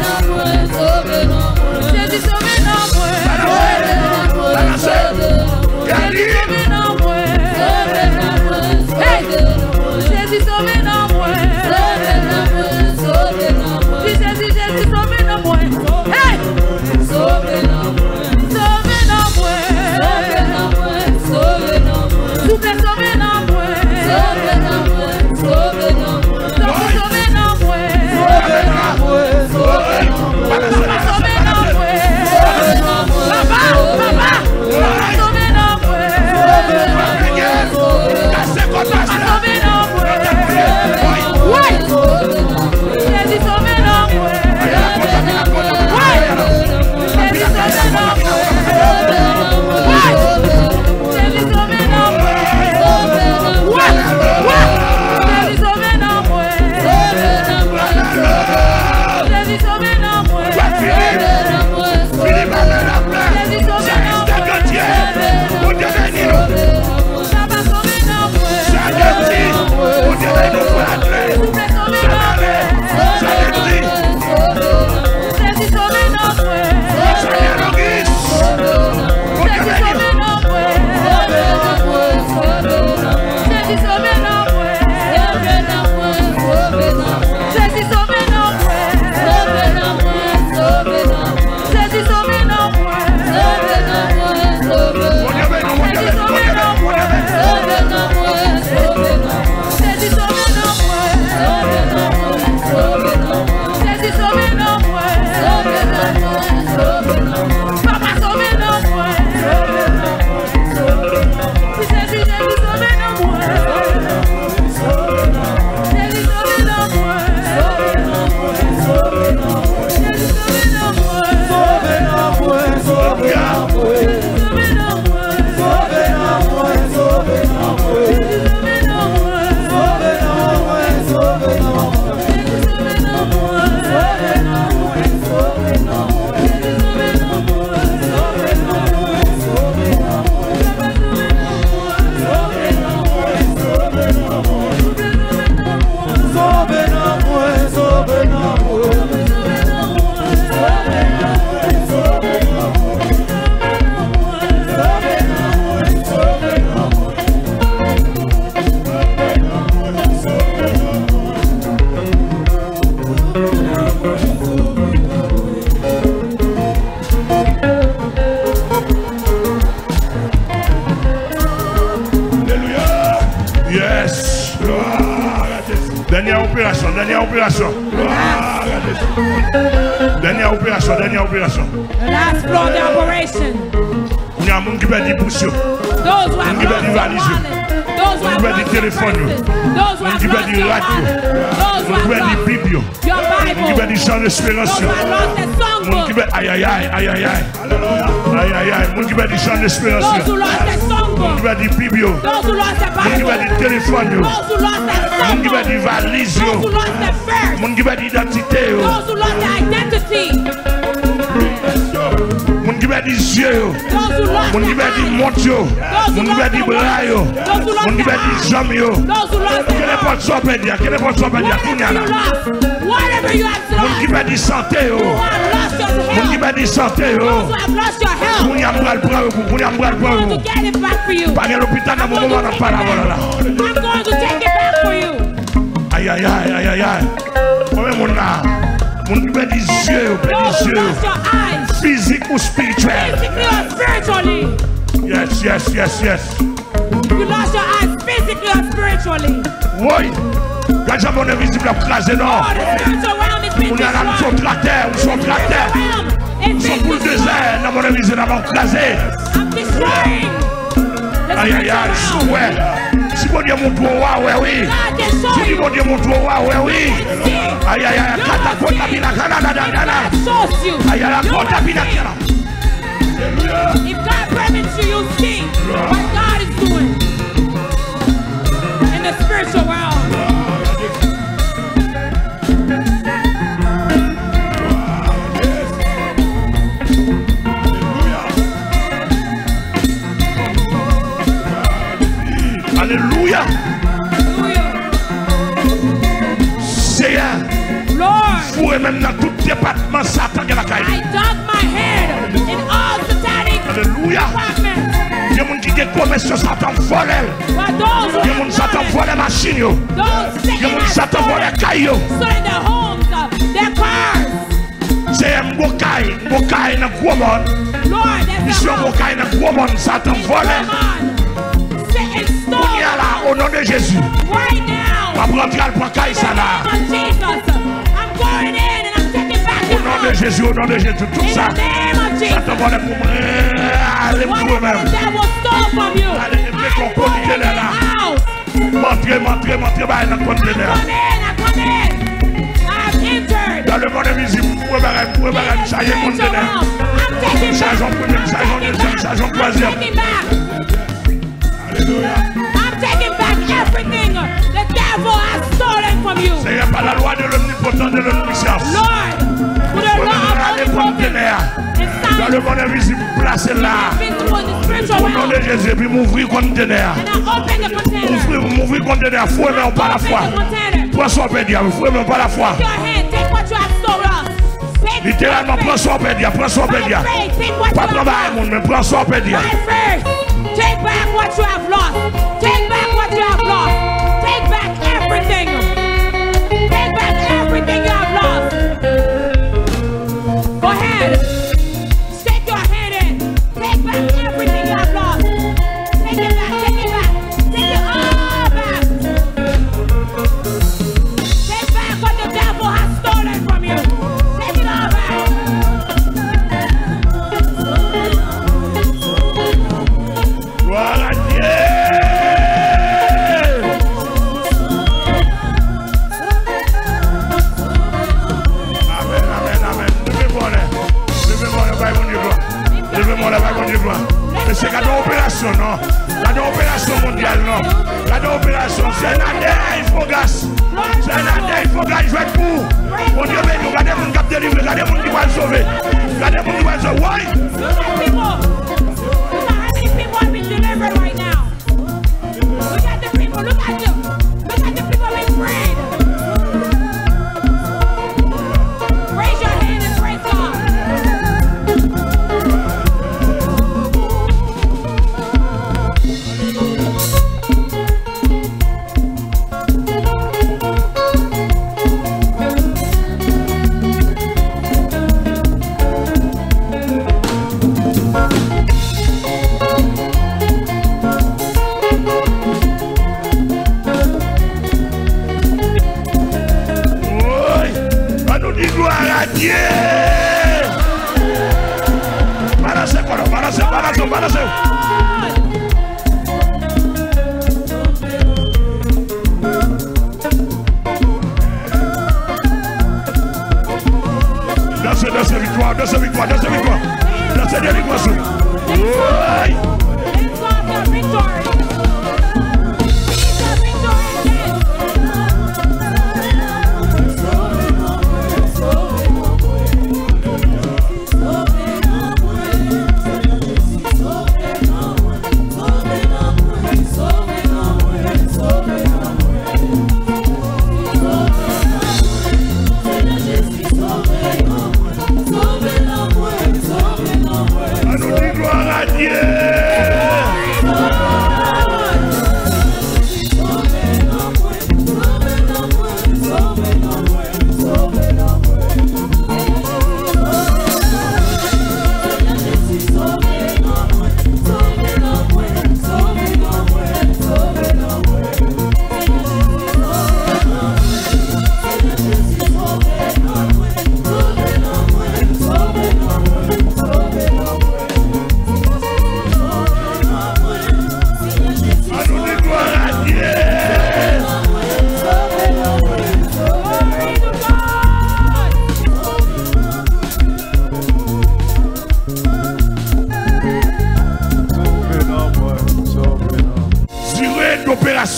mwen. Sove nanm mwen. Hey! Jezi, sove nanm mwen. Sove nanm mwen. Sove nanm mwen. Di Jezi, Jezi, sove nanm mwen. Hey! Sove nanm mwen. Sove nanm mwen. Sove nanm mwen. Sove nanm mwen. Souple, sove nanm mwen. Sove nanm mwen. Sove nanm mwen. Sove nanm mwen. Sove nanm mwen. Sove nanm mwen. Sove nanm mwen. Sove nanm mwen. Papa, papa. Sove nanm mwen. Sove nanm mwen. Sove nanm mwen. Wi. Jezi, sove nanm mwen. Wi. Jezi, sove nanm mwen. Wi. Jezi, sove nanm mwen. Wi. Wi. Jezi, sove nanm mwen. Jezi, sove nanm mwen. Jezi, sove nanm mwen. Papa, sove nanm mwen. Bondye beni nou, frè André. Souple, sove nanm mwen. Jezi, sove nanm mwen. Jezi, sove nanm mwen. Jezi, sove nanm mwen. Jezi, sove nanm mwen. Jezi, sove nanm mwen. Sove nanm mwen. Sove nanm mwen. Sove nanm mwen. Jezi, sove nanm mwen. Sove nanm mwen. Sove nanm mwen. Jezi, sove nanm mwen. Sove nanm mwen. Sove nanm mwen. Jezi, sove nanm mwen. Sove nanm mwen. Sove nanm mwen. Jezi, sove nanm mwen. Sove nanm mwen. Sove nanm mwen. Papa, sove nanm mwen. Sove nanm mwen. Sove nanm mwen. Jezi, Jezi, sove nanm mwen. Sove nanm mwen. Jezi, sove nanm mwen. Sove nanm mwen. Sove nanm mwen. Jezi, sove nanm mwen. Sove nanm mwen. Sove nanm mwen. Sove nanm mwen. Sove nanm mwen. Sove nanm mwen. Jezi, sove nanm mwen. Sove nanm mwen. Sove nanm mwen. Jezi, sove nanm mwen. Sove nanm mwen. Sove nanm mwen. Jezi, sove nanm mwen. Sove nanm mwen. Sove nanm mwen. Papa, sove nanm mwen. Sove nanm mwen. Sove nanm mwen. Sove nanm mwen. Sove nanm mwen. Alelouya. Yes. Glwa a Jezi. Dènyè operasyon, dènyè operasyon. Glwa a Jezi. Dènyè operasyon, dènyè operasyon. The last floor of the operation. Kounye a, moun ki pèdi bous yo. Those who have lost their wallet. Moun ki pèdi valiz yo. Those who have lost their purses. Moun ki pèdi telefòn yo. Those who have lost their wallet. Moun ki pèdi rad yo. Those who have lost your Bible. Moun ki pèdi Bib yo. Moun ki pèdi jan esperans yo. Those who have lost their songbook. Moun ki pèdi, ayayay, ayayay. Ayayay. Moun ki pèdi jan esperans yo. Those who lost their songbook. Moun ki pèdi Bib yo. Those who lost their Bible. Moun ki pèdi telefòn yo. Those who lost their cell phone. Moun ki pèdi valiz yo. Those who lost their purse. Moun ki pèdi idantite yo. Those who lost their identity. zye yo, moun ki pèdi mont yo, moun ki pèdi bra yo, moun ki pèdi janm yo. Kenenpòt sa w pèdi a, kenenpòt sa w pèdi a, kounye a la. Moun ki pèdi sante yo, moun ki pèdi sante yo. Kounye a m pral pran yo pou, kounye a m pral pran yo pou. Pa gen lopital nan moman n ap pale avè w la. Ayayay, ayayay. Konbyen moun la? Moun ki pèdi zye yo, pèdi zye yo. Fizik ou espirityèl. Yes, yes, yes, yes. You lost your eyes physically or spiritually. Woy! Gad jan mond envizib la ap kraze, non. Kounye a la, nou sou traktè, nou sou traktè. Nou sou boul dezè nan mond envizib la ap kraze. Ayayay, si w wè. Si Bondye montre w, w a wè, wi. Si Bondye montre w, w a wè, wi. Ayayay, kata kota pina kana dada dada. Ayayay, kota pina kana. If God permits you, you see what God is doing in the spiritual world. Alelouya. Seyè, foure men m nan tout depatman Satan gen lakay li. I dug my head in all satanic departments. Alelouya. Gen moun ki gen komès yo, Satan vòlè l. Gen moun Satan vòlè machin yo. Gen moun Satan vòlè kay yo. Seyè, m gon kay, m gon kay nan Gwo Mòn. Misye gon kay nan Gwo Mòn, Satan vòlè. Kounye a la, o non de Jezi, m ap rantre al pran kay sa la. O non de Jezi, o non de Jezi, tout sa Satan vòlè pou mwen, ale m foure men m. Ale, mete w kontenè la. M antre, m antre, m antre bay nan kontenè a. Dans le monde invisible, m foure bagay, m foure bagay, m chaje kontenè a. M chaje yon premye, m chaje yon dezyèm, m chaje yon twazyèm. Alelouya. I'm taking back everything the devil has stolen from you. Seyè, par la loi de l'omnipotent, de l'omniscience, m foure men m ale kontenè a. Dans le monde invisible, m plase l la. O non de Jezi, epi m ouvri kontenè a. M ouvri, m ouvri kontenè a, foure men w pa lafwa. Pran sa w pèdi a, foure men w pa lafwa. Literalman, pran sa w pèdi a, pran sa w pèdi a. Pa pran bagay moun, men pran sa w pèdi a. Take back what you have lost. Take back what you have lost. Take back everything. Take back everything you have lost. Go ahead. Stick your hand in. Take back everything you have lost. Take it back, take it back. Take it all back. Take back what the devil has stolen from you. Take it all back. Gloire à Dieu! Amèn, amèn, amèn. Leve men w anlè. Leve men w anlè, bay Bondye glwa. Leve men w anlè, bay Bondye glwa. Mesye, gade yon operasyon, non. Gade yon operasyon mondyal, non. Gade yon operasyon. Sè Nadèy Fogras. Sè Nadèy Fogras jwèt pou ou. Bondye beni w. Gade moun k ap delivre. Gade moun ki pral sove. Gade moun ki pral sove. Woy! Look at people. Look at how many people have been delivered right now. Look at the people. Look at them. Look at the people being freed. Raise your hand and praise God. Woy! Ann nou di glwa a Dye! Balanse kò w, balanse, balanse, balanse. Danse, danse viktwa, danse viktwa, danse viktwa. Danse delivrans ou. Woy!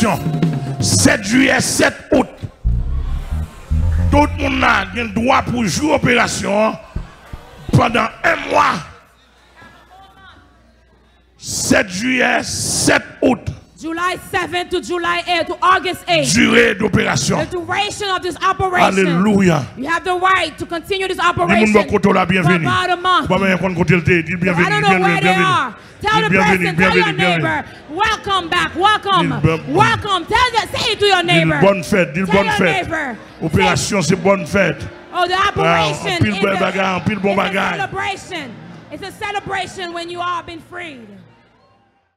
Sèt jiyè, sèt out. Tout moun la gen dwa pou jwi operasyon an pandan en mwa. Sèt jiyè, sèt out. July seventh to July eighth to August eighth. Dire doperasyon. The duration of this operation. Alelouya. You have the right to continue this operation. Di moun bò kote w la, byenveni. For about a month. Bon, men konn kote l te ye. Di l byenveni, byenveni, byenveni. Tell the person, tell your neighbor, welcome back, welcome, welcome. Tell the, say it to your neighbor. Di l bòn fèt, di l bòn fèt. Tell your neighbor. Operasyon se bòn fèt. Oh, the operation is a, anpil bèl bagay, anpil bon bagay. It's a celebration. It's a celebration when you all been freed.